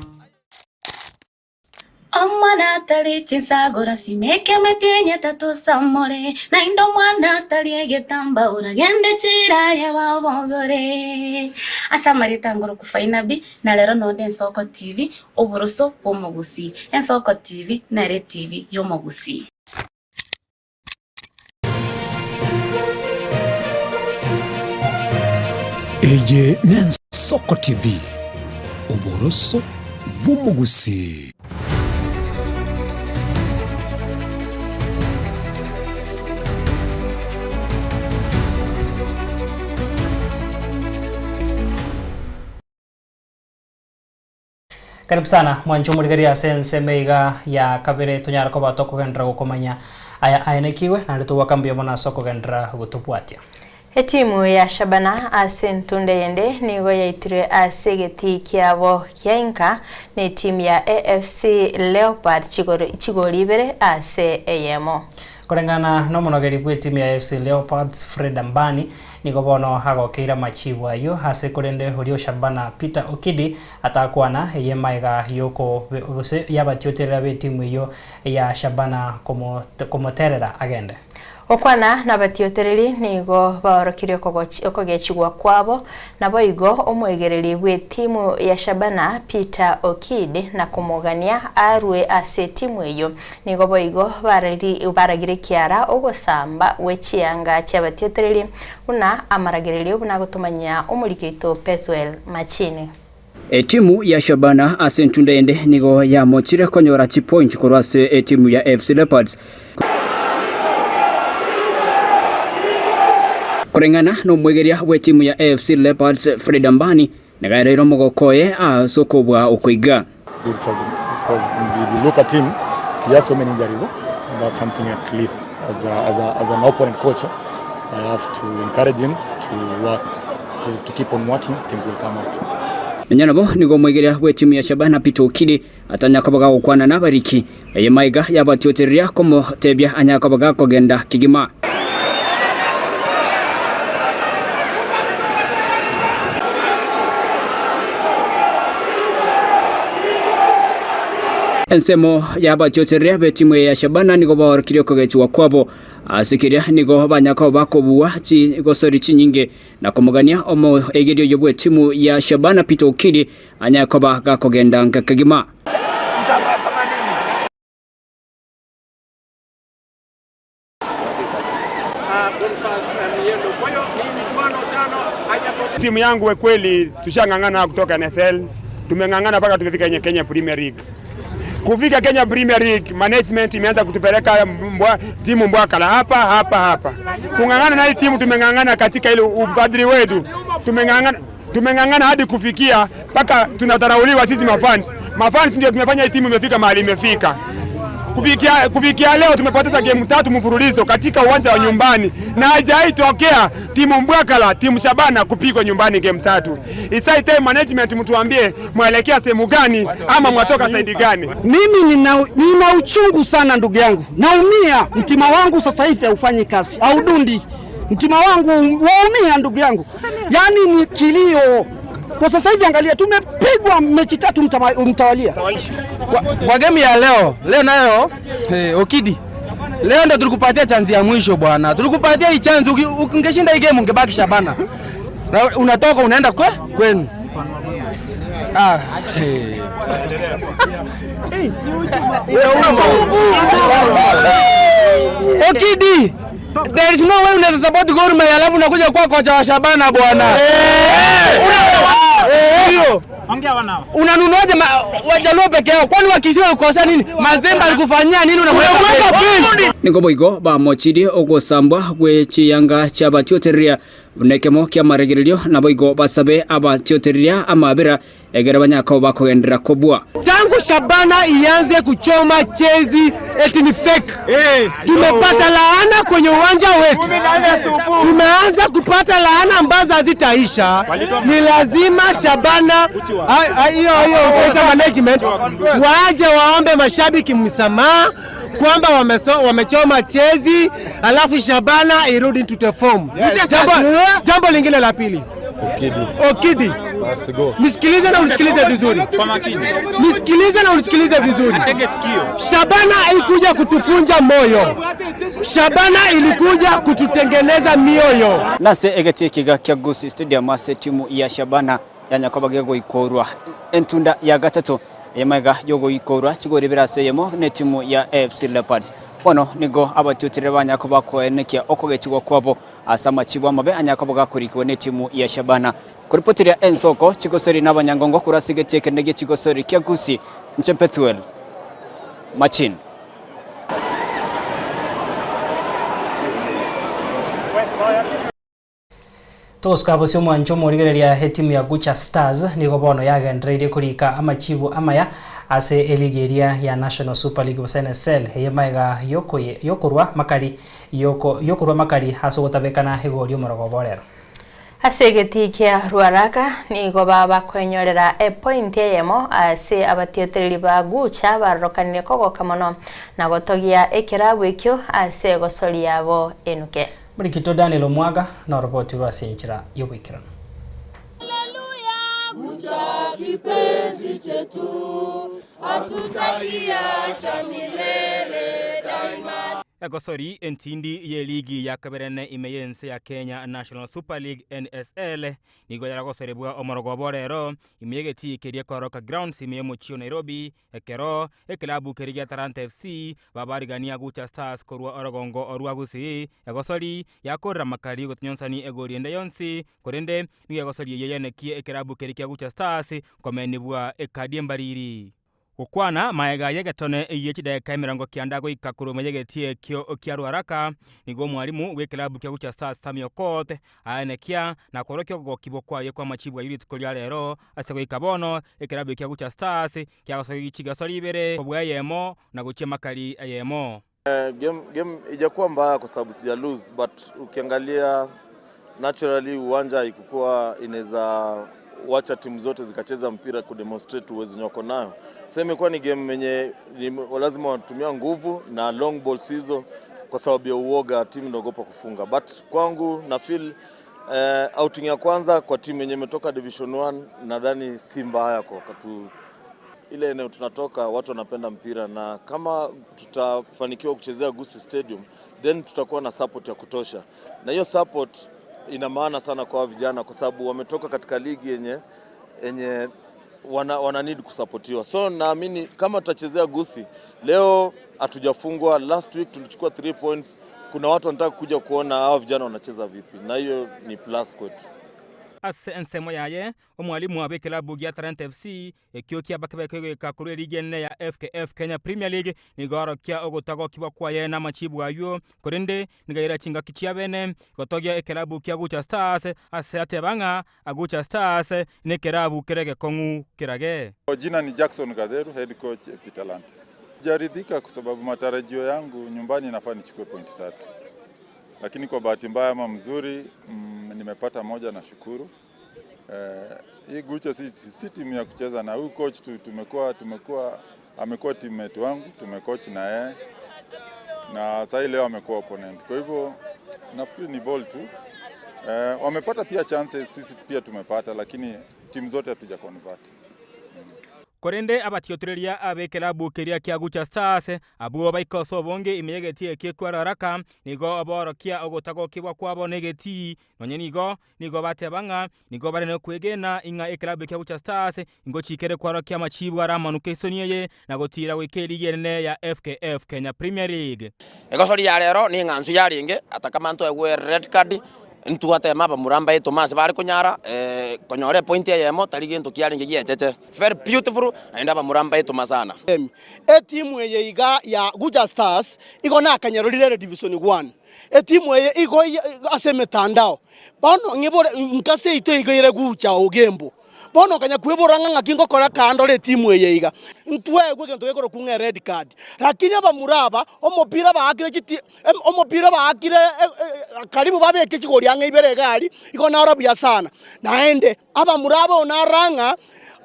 Omwana atari chinsagora simeka emeti enyetato osamore, naende omwana atari egetamba oragende chiraria babogore. Ase amarieta ngoroku Fainabi, na rero nonde Ensoko TV, Oboroso bw'omogusii. Ensoko TV nere etibi y'omogusii. Eye n'Ensoko TV, oboroso bw'omogusii. Karibu sana mwanche omorigereria ase ensemo iga ya kabere tonyare koba tokogenderera gokomanya aya aenekigwe naende togwaka mbuya mono ase okogenderera gotobwatia. Etimu ya Shabana ase entunda eyende nigo yaitirwe ase egetii kiabo gia inka netimu ya AFC Leopards chigori ibere ase eyemo. Koreng'ana nomonogeri bw'etimu ya AFC Leopards Fred Ambani nigo bono agokeire amachibu ayio ase korende oria o Shabana Peter Okidi atakwana eye magega yoko gose yabatioterera b'etimu eyio ya Shabana komoterera agende. Gokwana nabatiotereri nigo baorokirie okogechigwa kwabo, naboigo omoigereri bw'etimu ya Shabana Peter Okid na komogania arue ase etimu eyio. Nigo boigo baragire kiara ogosamba gwe chianga chiabatiotereri buna amaragererio buna agotomanyia omoriki oito Pethuel Machini. Etimu ya Shabana ase entunda ende nigo yamochire konyora chipointi korwa ase etimu ya AFC Leopards. Koreng'ana nomwegeria bw'etimu ya AFC Leopards Fred Ambani, nigo aereire omogoko oye ase okobua okoiga. Nonya nabo nigo omoigeria bw'etimu ya Shabana Peter Okidi atanya koba gagokwana nabariki, eye maiga yabatiotereria komotebia anyare koba gakogenda kegima. Ensemo y'abatiotereria b'etimu eye ya Shabana nigo baorokirie okogechigwa kwabo ase keria nigo banya koba bakobua chigosori chinyinge na komogania omoegeria oyio bw'etimu ya Shabana Peter Okidi anyare koba gakogenda nka kegima. Timu yangu kweli tushang'ang'ana kutoka NSL, tumeng'ang'ana mpaka tumefika Kenya Premier League. Kufika Kenya Premier League, management imeanza kutupeleka mbwa, timu mbwakala hapa hapa hapa. Kung'ang'ana na hii timu tumeng'ang'ana katika ile ufadhili wetu, tumeng'ang'ana tumeng'ang'ana hadi kufikia mpaka tunadharauliwa sisi mafans. Mafans ndio tumefanya hii timu imefika mahali imefika. Kufikia, kufikia leo tumepoteza game tatu mfululizo katika uwanja wa nyumbani na haijawahi tokea timu Mbwakala, timu Shabana kupigwa nyumbani game tatu. It's high time management mtuambie mwelekea sehemu gani ama mwatoka saidi gani? Mimi nina, nina uchungu sana ndugu yangu, naumia. Mtima wangu sasa hivi haufanyi kazi, haudundi. Mtima wangu waumia ndugu yangu, yaani ni kilio kwa sasa hivi. Angalia, tumepigwa mechi tatu mtawalia. Kwa, kwa game ya leo leo nayo hey, Okidi leo ndo tulikupatia chanzi ya mwisho bwana, tulikupatia hii chanzi. Ungeshinda hii game ungebaki Shabana, unatoka unaenda kwe kwenu. Ah, hey. Okidi, there is no way unaweza support Gor Mahia alafu unakuja kuwa kocha wa Shabana bwana. Ndio. Unanunuaje Wajaluo peke yao? Kwani Wakisii walikosea nini? Mazembe alikufanyia nini? Unamweka bench. Nigo boigo bamochirie ogosambwa gwe chiyanga chi'abatiotereria buna ekemo ki'amaregererio, naboigo basabe abatiotereria amabera Ekero banyakao bakogenderera kobua. Tangu Shabana ianze kuchoma jezi eti ni fake. Tumepata laana kwenye uwanja wetu, tumeanza kupata laana ambazo hazitaisha. Ni lazima Shabana hiyo hiyo management waje waombe mashabiki msamaha kwamba wamechoma jezi alafu Shabana irudi to the form. Jambo, jambo lingine la pili Okidi. Okidi. Nisikilize na unisikilize vizuri. Nisikilize na unisikilize vizuri. Shabana ilikuja kutufunja moyo. Shabana ilikuja kututengeneza mioyo. Nase egetii ekiga kia Gusii Stadium ase etimu ya Shabana yanyakoba gegoikorwa entunda ya gatato Emaiga y'ogoikorwa chigori bire ase eyemo netimu ya AFC Leopards. Bono nigo abatutirire banya koba koenekia okogechigwa kwabo ase amachibo amabe anya koba gakorikigwa netimu ya Shabana. Koripotiria ensoko chigosori nabanyangongo korwa ase egetii ekenene gie chigosori kia Gusii, inche Pethuel Machin. Togosuka bosio omwancho omorigereria etimu ya Gucha Stars nigo bono yagendereirie korika amachibu amaya ase eligi eria ya National Super League gose NSL eye magega yokorwa makari yokorwa makari ase ogotabekana egori omorogoba orero. Ase egetii kia Ruaraka nigo babakoenyorera epointi eyemo ase abatiotereri ba Gucha barorokanire kogoka mono na gotogia ekerabu ekio ase egosori yabo enuke. Murikito Daniel Omwaga noroboti rwa ase enchera y'oboikeranu. Gucha kipenzi chetu, hatutakiacha milele daima. Egosori entindi y'eligi ya kaberene ime y'ense ya Kenya National Super League, NSL, nigo yaragosorebwa omorogoba orero ime y'egetii keria Koroka Grounds ime y'omochie o Nairobi Ekero ekelabu keria gia Talanta FC babarigania Gucha Stars korwa orogongo orwa Gusii, egosori yakorera makari gotonyonsani egori ende yonsi, korende nigo egosori eyio yenekie ekelabu keria kia Gucha Stars komenibwa ekadi embariri. Gokwana maega y'egetone eyio chidakika 90 goika korwa ime y'egetie ekio kia Ruaraka, nigo omwalimu bw'ekelabu kia Gucha Stars Sammy Okoth Aenekia na kworokia ogokibwa kwaye kw'amachibu ayio rituko ria rero, ase goika bono ekerabu ekia Gucha Stars kiagosokia chigeso ribere kobua eyemo na gochia makari eyemo. Game, game ijakuwa mbaya kwa sababu sija lose but ukiangalia naturally uwanja haikukuwa inaweza wacha timu zote zikacheza mpira kudemonstrate uwezo wenye wako nayo, so imekuwa ni game yenye lazima watumia nguvu na long balls hizo kwa sababu ya uoga, timu inaogopa kufunga, but kwangu na feel outing ya kwanza kwa timu yenye imetoka division 1 nadhani si mbaya kwa wakati ile eneo tunatoka, watu wanapenda mpira, na kama tutafanikiwa kuchezea Gusii Stadium then tutakuwa na support ya kutosha, na hiyo support ina maana sana kwa vijana, kwa sababu wametoka katika ligi yenye yenye wana need kusapotiwa. So naamini kama tutachezea Gusii leo, hatujafungwa. Last week tulichukua 3 points. Kuna watu wanataka kuja kuona hao vijana wanacheza vipi, na hiyo ni plus kwetu. Ase ensemo yaye, omwalimu bw'ekelabu gia Talanta FC ekio kiabakebekwa goika korwa eligi enene ya FKF Kenya Premier League nigo arokia ogotagokigwa kwaye namachibu ayio korende nigaira chingaki chia bene gotogia ekelabu kia Gucha Stars ase ateba ng'a Gucha Stars nekerabu kere gekong'u kerage. Jina ni Jackson Gatheru, head coach FC Talanta. Sijaridhika kwa sababu matarajio yangu nyumbani nafaa nichukue pointi tatu, lakini kwa bahati mbaya ama mzuri nimepata moja na shukuru. Hii Gucha si timu ya kucheza na huyu coach tu, tumekuwa amekuwa teammate wangu, tumecoach na yeye na sasa leo amekuwa opponent. Kwa hivyo nafikiri ni ball tu. Wamepata pia chances, sisi pia tumepata, lakini timu zote hatuja convert. Korende abatiotereria ab'ekelabu keria kia Gucha Stars abwo baikosa obonge ime y'egetii ekio kwararaka nigo borokia ogotagokibwa kwabo n'egetii nonye nigo nigo bateba ng'a nigo bare nokwegena ing'a ekelabu kia Gucha Stars ingochikere kwarokia amachibu aramanuka esoni eye na gotira goika eligi enene ya FKF Kenya Premier League. Egosori ya rero neng'ansu yarenge, ata kama ntoegwe red card, ntwatema abamura mbaito mase bare konyara konyora epoint eyemo tari gento kiarenge giecheche. Very beautiful naende abamura mbaito sana. Etimu eye iga ya Gucha Stars igo nakanyerorire ere Division 1. Etimu eye igo ase emetandao. Bono ng'ibore nka seito igo ere Gucha Ogembo. Bono okanya kwebora ng'a ng'aki ngokora kando etimu eye iga. Ntwegwe egento gekorokwa ng'a red card. Lakini abamura aba omopira baakire chiti omopira baakire karibu babeke chigori ang'e ibere iga aria, igo naro buya sana. Naende abamura aba onarora ng'a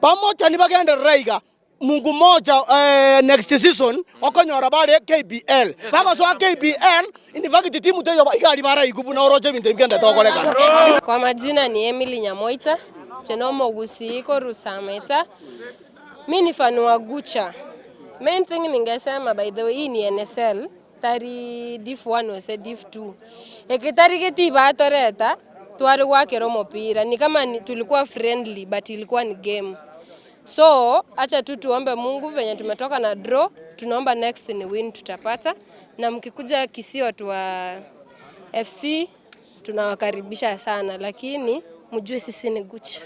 bamochani bagenderere iga, Mungu moja next season okonyora bare KPL. Bagosoa KPL, in fact timu teiyo iga aria baraigwe buna oroche ebinto ebi bigenderete gokorekana. Kwa majina ni Emily Nyamoita, Chenomo Gusii koru Sameta. Mi ni fan wa Gucha. Main thing ningesema by the way hii ni NSL tari div 1 gose div 2. Eke tari geti batoreta tware gwakera omopira ni kama ni, tulikuwa friendly but ilikuwa ni game. So acha tu tuombe Mungu venye tumetoka na draw, tunaomba next ni win tutapata, na mkikuja Kisii watu wa FC tunawakaribisha sana, lakini Mjue sisi ni Gucha.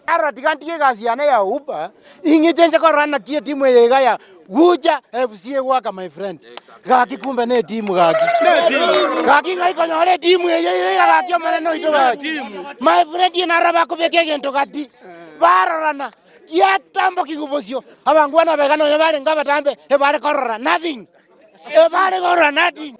Arora tiga ntige egasi yane ya Uber, ing'iche inche korora naki etimu eye iga ya Gucha FC egoaka my friend. Gaki kumbe ne etimu gaki. Gaki ng'ai konyora etimu eye iga gaki omonene oito gaki. My friend narora bakobeka egento gati, barorana, giatambokigwa bosio, abangwana aba iga nonye barenge abatambe, ebare korora nothing, ebare korora nothing.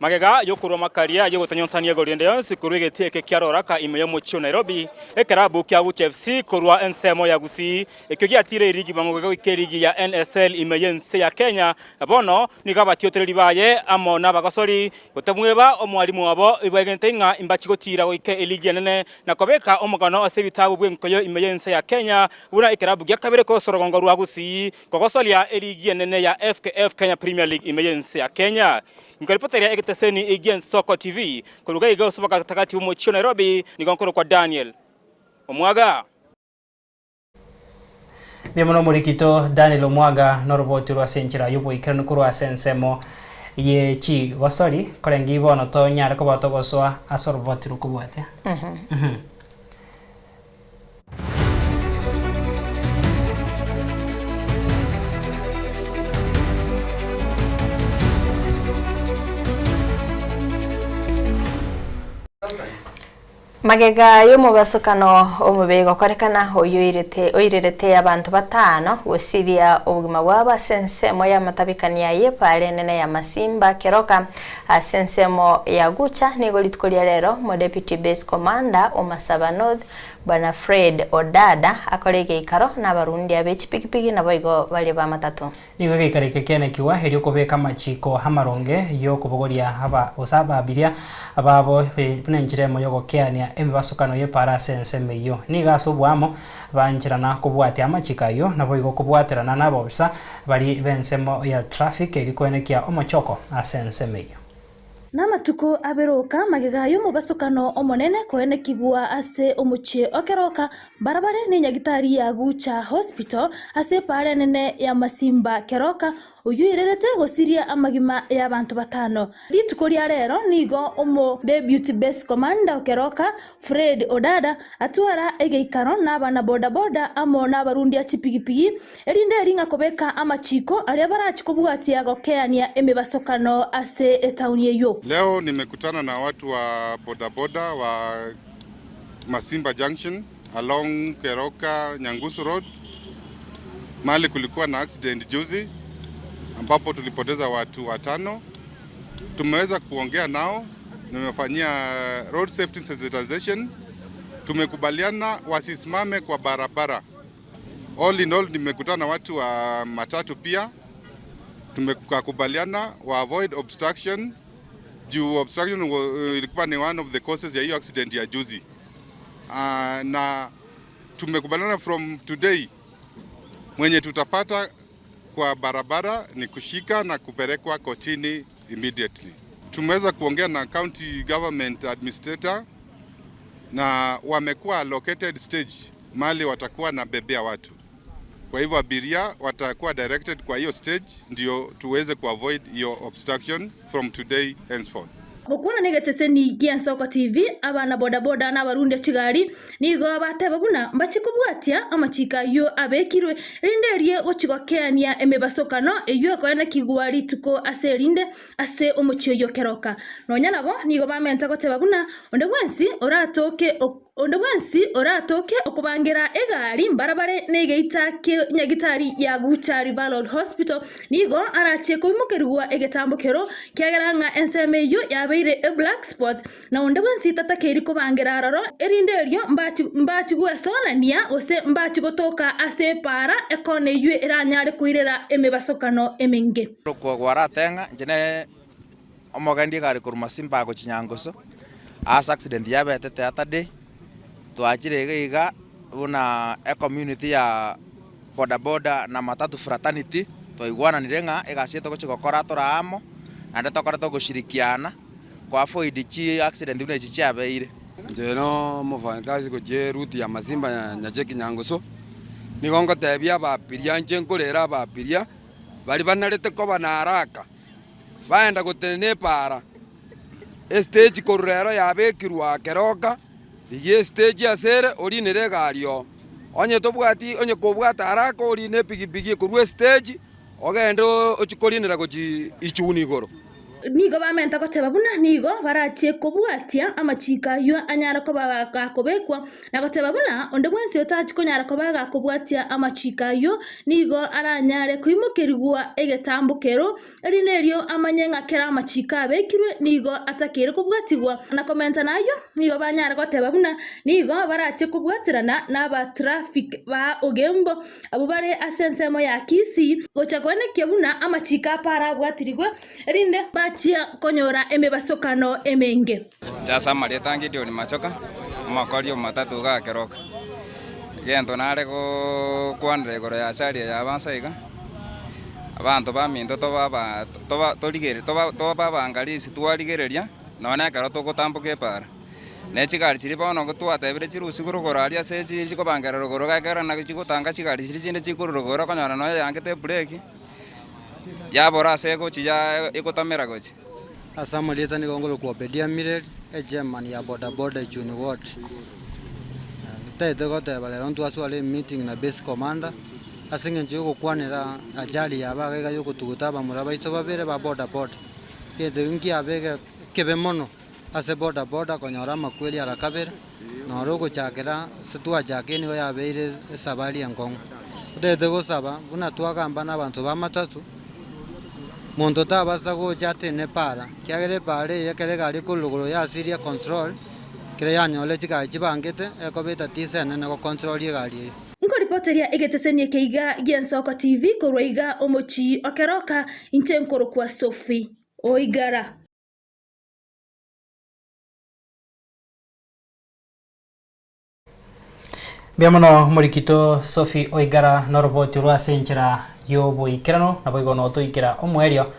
Magega y'okorwa amakaria y'ogotanyonsania igoro rende yonsi korwa egetii eke kia Roraka ime y'omochie o Nairobi, ekerabu kia Gucha FC korwa ensemo ya Gusii ekio giatiire erigi bwango goika erigi ya NSL ime y'ense ya Kenya bono nigo abatiotereri baye amo nabagosori gotamweba omwalimu obo ibaegenete ing'a imbachi gotiira goika eligi enene na kobeka omogano ase ebitabu bw'enkoyo ime y'ense ya Kenya buna ekerabu gia kabere kose orogongo rwa Gusii Kogosoria erigi enene ya FKF Kenya Premier League ime y'ense ya Kenya. Nkoripoteria egeteseni gi'Ensoko TV koruga iga ase obogatagati bw'omochie o Nairobi, nigo nkorokwa Daniel Omwaga. Mbuya mono omorikito Daniel Omwaga noroboti rwa ase enchera y'oboikeranu korwa ase ensemo ye chigosori korenge bono tonyare koba togosoa ase oroboti rokobwatia. Magega y'omobasokano omobe gokorekana oyoirete oirerete abanto batano gosiria obogima bwabo ase ensemo y'amatabekania y'epaara enene ya Masimba Keroka ase ensemo ya Gucha nigo rituko ria rero Omodeputy Base Commander o Masaba North Bwana Fred Odada akore egeikaro nabarundia be chipigipigi naboigo baria b'amatato. Nigo egeikaro eke kianekigwa erio kobeka amachiko amaronge y'okobogoria aba gose ababiria babo buna enchera emo y'ogokeania emebasokano y'epaara ase ensemo eyio. Nigo ase oboamo bancherana kobwatia amachiko ayio naboigo kobwaterana nabobisa baria b'ensemo ya traffic erio koenekia omochoko ase ensemo eyio. Namatuko aberoka magega y'omobasokano omonene koenekigwa ase omochie o Keroka, mbarabare nenyagitari ya Gucha Hospital ase epaara enene ya Masimba Keroka, oyio oirerete gosiria amagima y'abanto batano. Rituko ria rero nigo omo Deputy Base Commander o Keroka, Fred Odada, atwara egeikaro nabana boda boda amo nabarundia chipigipigi Erinde eri ng'a kobeka amachiko aria barache kobwatia gokeania emebasokano ase etauni eyio. Leo nimekutana na watu wa bodaboda wa Masimba Junction along Keroka Nyangusu Road mahali kulikuwa na accident juzi ambapo tulipoteza watu watano. Tumeweza kuongea nao, nimefanyia road safety sensitization. Tumekubaliana wasisimame kwa barabara. All in all nimekutana na watu wa matatu pia, tumekubaliana wa avoid obstruction juu obstruction ilikuwa ni one of the causes ya hiyo accident ya juzi. Na tumekubaliana from today mwenye tutapata kwa barabara ni kushika na kupelekwa kotini immediately. Tumeweza kuongea na county government administrator na wamekuwa allocated stage mahali watakuwa na bebea watu. Kwa hivyo abiria watakuwa directed kwa hiyo stage ndio tuweze kuavoid hiyo obstruction from today henceforth. Gokwana negeteseni gi'Ensoko TV, abana bodaboda na abarundia chigari nigo bateba buna mbachie kobwatia amachiko ayio abekirwe, erinde erie gochia gokeania emebasokano eyio ekoenekigwa rituko ase erinde ase omochie oyio keroka. Nonya nabo nigo bamenta goteba buna onde bwensi oratoke Onde bwensi oratoke okobangera egari mbarabare negeita kia nyagitari ya Gucha Referral Hospital nigo arache koimokerigwa egetambokero kiagera ng'a ensemo eyio yabeire eblack spot na onde bwensi tatakeiri kobangera aroro erinde erio mbachi mbachi gwesonania gose mbachi gotoka ase epaara ekona eyio eranyare koirera emebasokano emenge. Korokwa gwaratenga inche ne omogendi egari korwa Masimba gochia Nyangoso, ase accident yabete theatre day, twachire iga iga buna ecommunity ya boda boda na matatu fraternity, twaigwananire ng'a egasi eye togochia gokora tore amo, naende tokore togoshirikiana ko avoid chi accident buna echi chiabeire. Inche no omofanyakazi gochia eroute ya Masimba Nyacheki Nyangoso, nigo ngotebia ababiria inche nkorera ababiria, baria banarete koba na haraka. Baenda gotenena epaara, estage korwa rero yabekirwe aa keroka, Rigia estage ase ere, orinere egari oo. Onye tobwati, onye kobwate haraka orine epigipigi korwa estage, ogende ochie korinera gochia ichuni igoro. Nigo bamenta goteba buna nigo barachie kobwatia amachiko ayio anyare koba gakobekwa, na goteba buna onde bwensi otachi konyara koba gakobwatia amachiko ayio nigo aranyare koimokerigwa egetambokero, erinde erio amanye ng'a kera amachiko abekirwe nigo atakeire kobwatigwa. Na komenta nayio, nigo banyare goteba buna nigo barache kobwaterana n'abatraffic ba Ogembo abwo bare ase ensemo ya Kisii, gocha koenekia buna amachiko aparabwatirigwe, erinde bachie konyora emebasokano emenge. Inche ase amarieta a Gideon Machoka, omokori omomatatu iga akeroka. Egento nare gokwanera igoro ya achari eye ya abansa iga, abanto baminto tobe aba toba torigere toba tobe abangarisi twarigereria nonye na ekero togotamboka epaara. Ne chigari chiria bono twatebire chirusigwe rogoro aria ase chi chikobangerera rogoro iga ekero naki chigotanga chigari chiria chinde chikorwa rogoro okonyora nonye eyangete ebreki, yabora ase egochi ya egotamera gochia. Ase amarieta nigo nkorokwa Obedia Mireri, echairman ya bodaboda Ichuni Ward. Ntagete goteba rero ntwasware emeeting na base commander ase eng'encho yogokwanera ajali yaba iga iga yogotuguta abamura baito babere ba bodaboda. Egento ekio nkiabe ekebe mono ase bodaboda konyora amakweri ara kabere, noro ogochakera ase twachakire nigo yabeire esabari enkong'u. Totagete gosaba buna twagamba na abanto ba matatu, monto tabasa gocha atene epaara, ekiagera epaara eye ekero egari ekorwa rogoro yasiria control, ekero yanyora chigari chibangete, ekoba etatiso enene gocontrol egari eyio. Nkoripoteria egeteseni eke iga gi'Ensoko TV korwa iga omochie o Keroka, inche nkorokwa Sophie Oigara. Mbuya mono morikito Sophie Oigara noroboti orwo ase enchera y'oboikeranu naboigo notoikera omoerio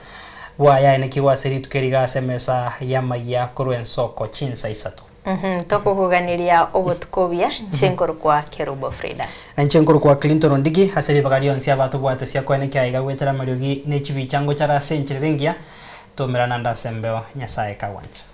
bwayaenekigwe ase rituko eri iga ase emesa y'amayia korwa ensoko chinsa isato. Tokogoganiria obotuko obuya, inche nkorokwa Kerubo Frida. Na inche nkorokwa Clinton Ondigi, ase ribaga rionsi abatobwate sia koenekia aiga goetera amariogi ne chibicha ngochare ase enchera ere engiya, Twaumerana ande ase embeo, Nyasae kagwancha.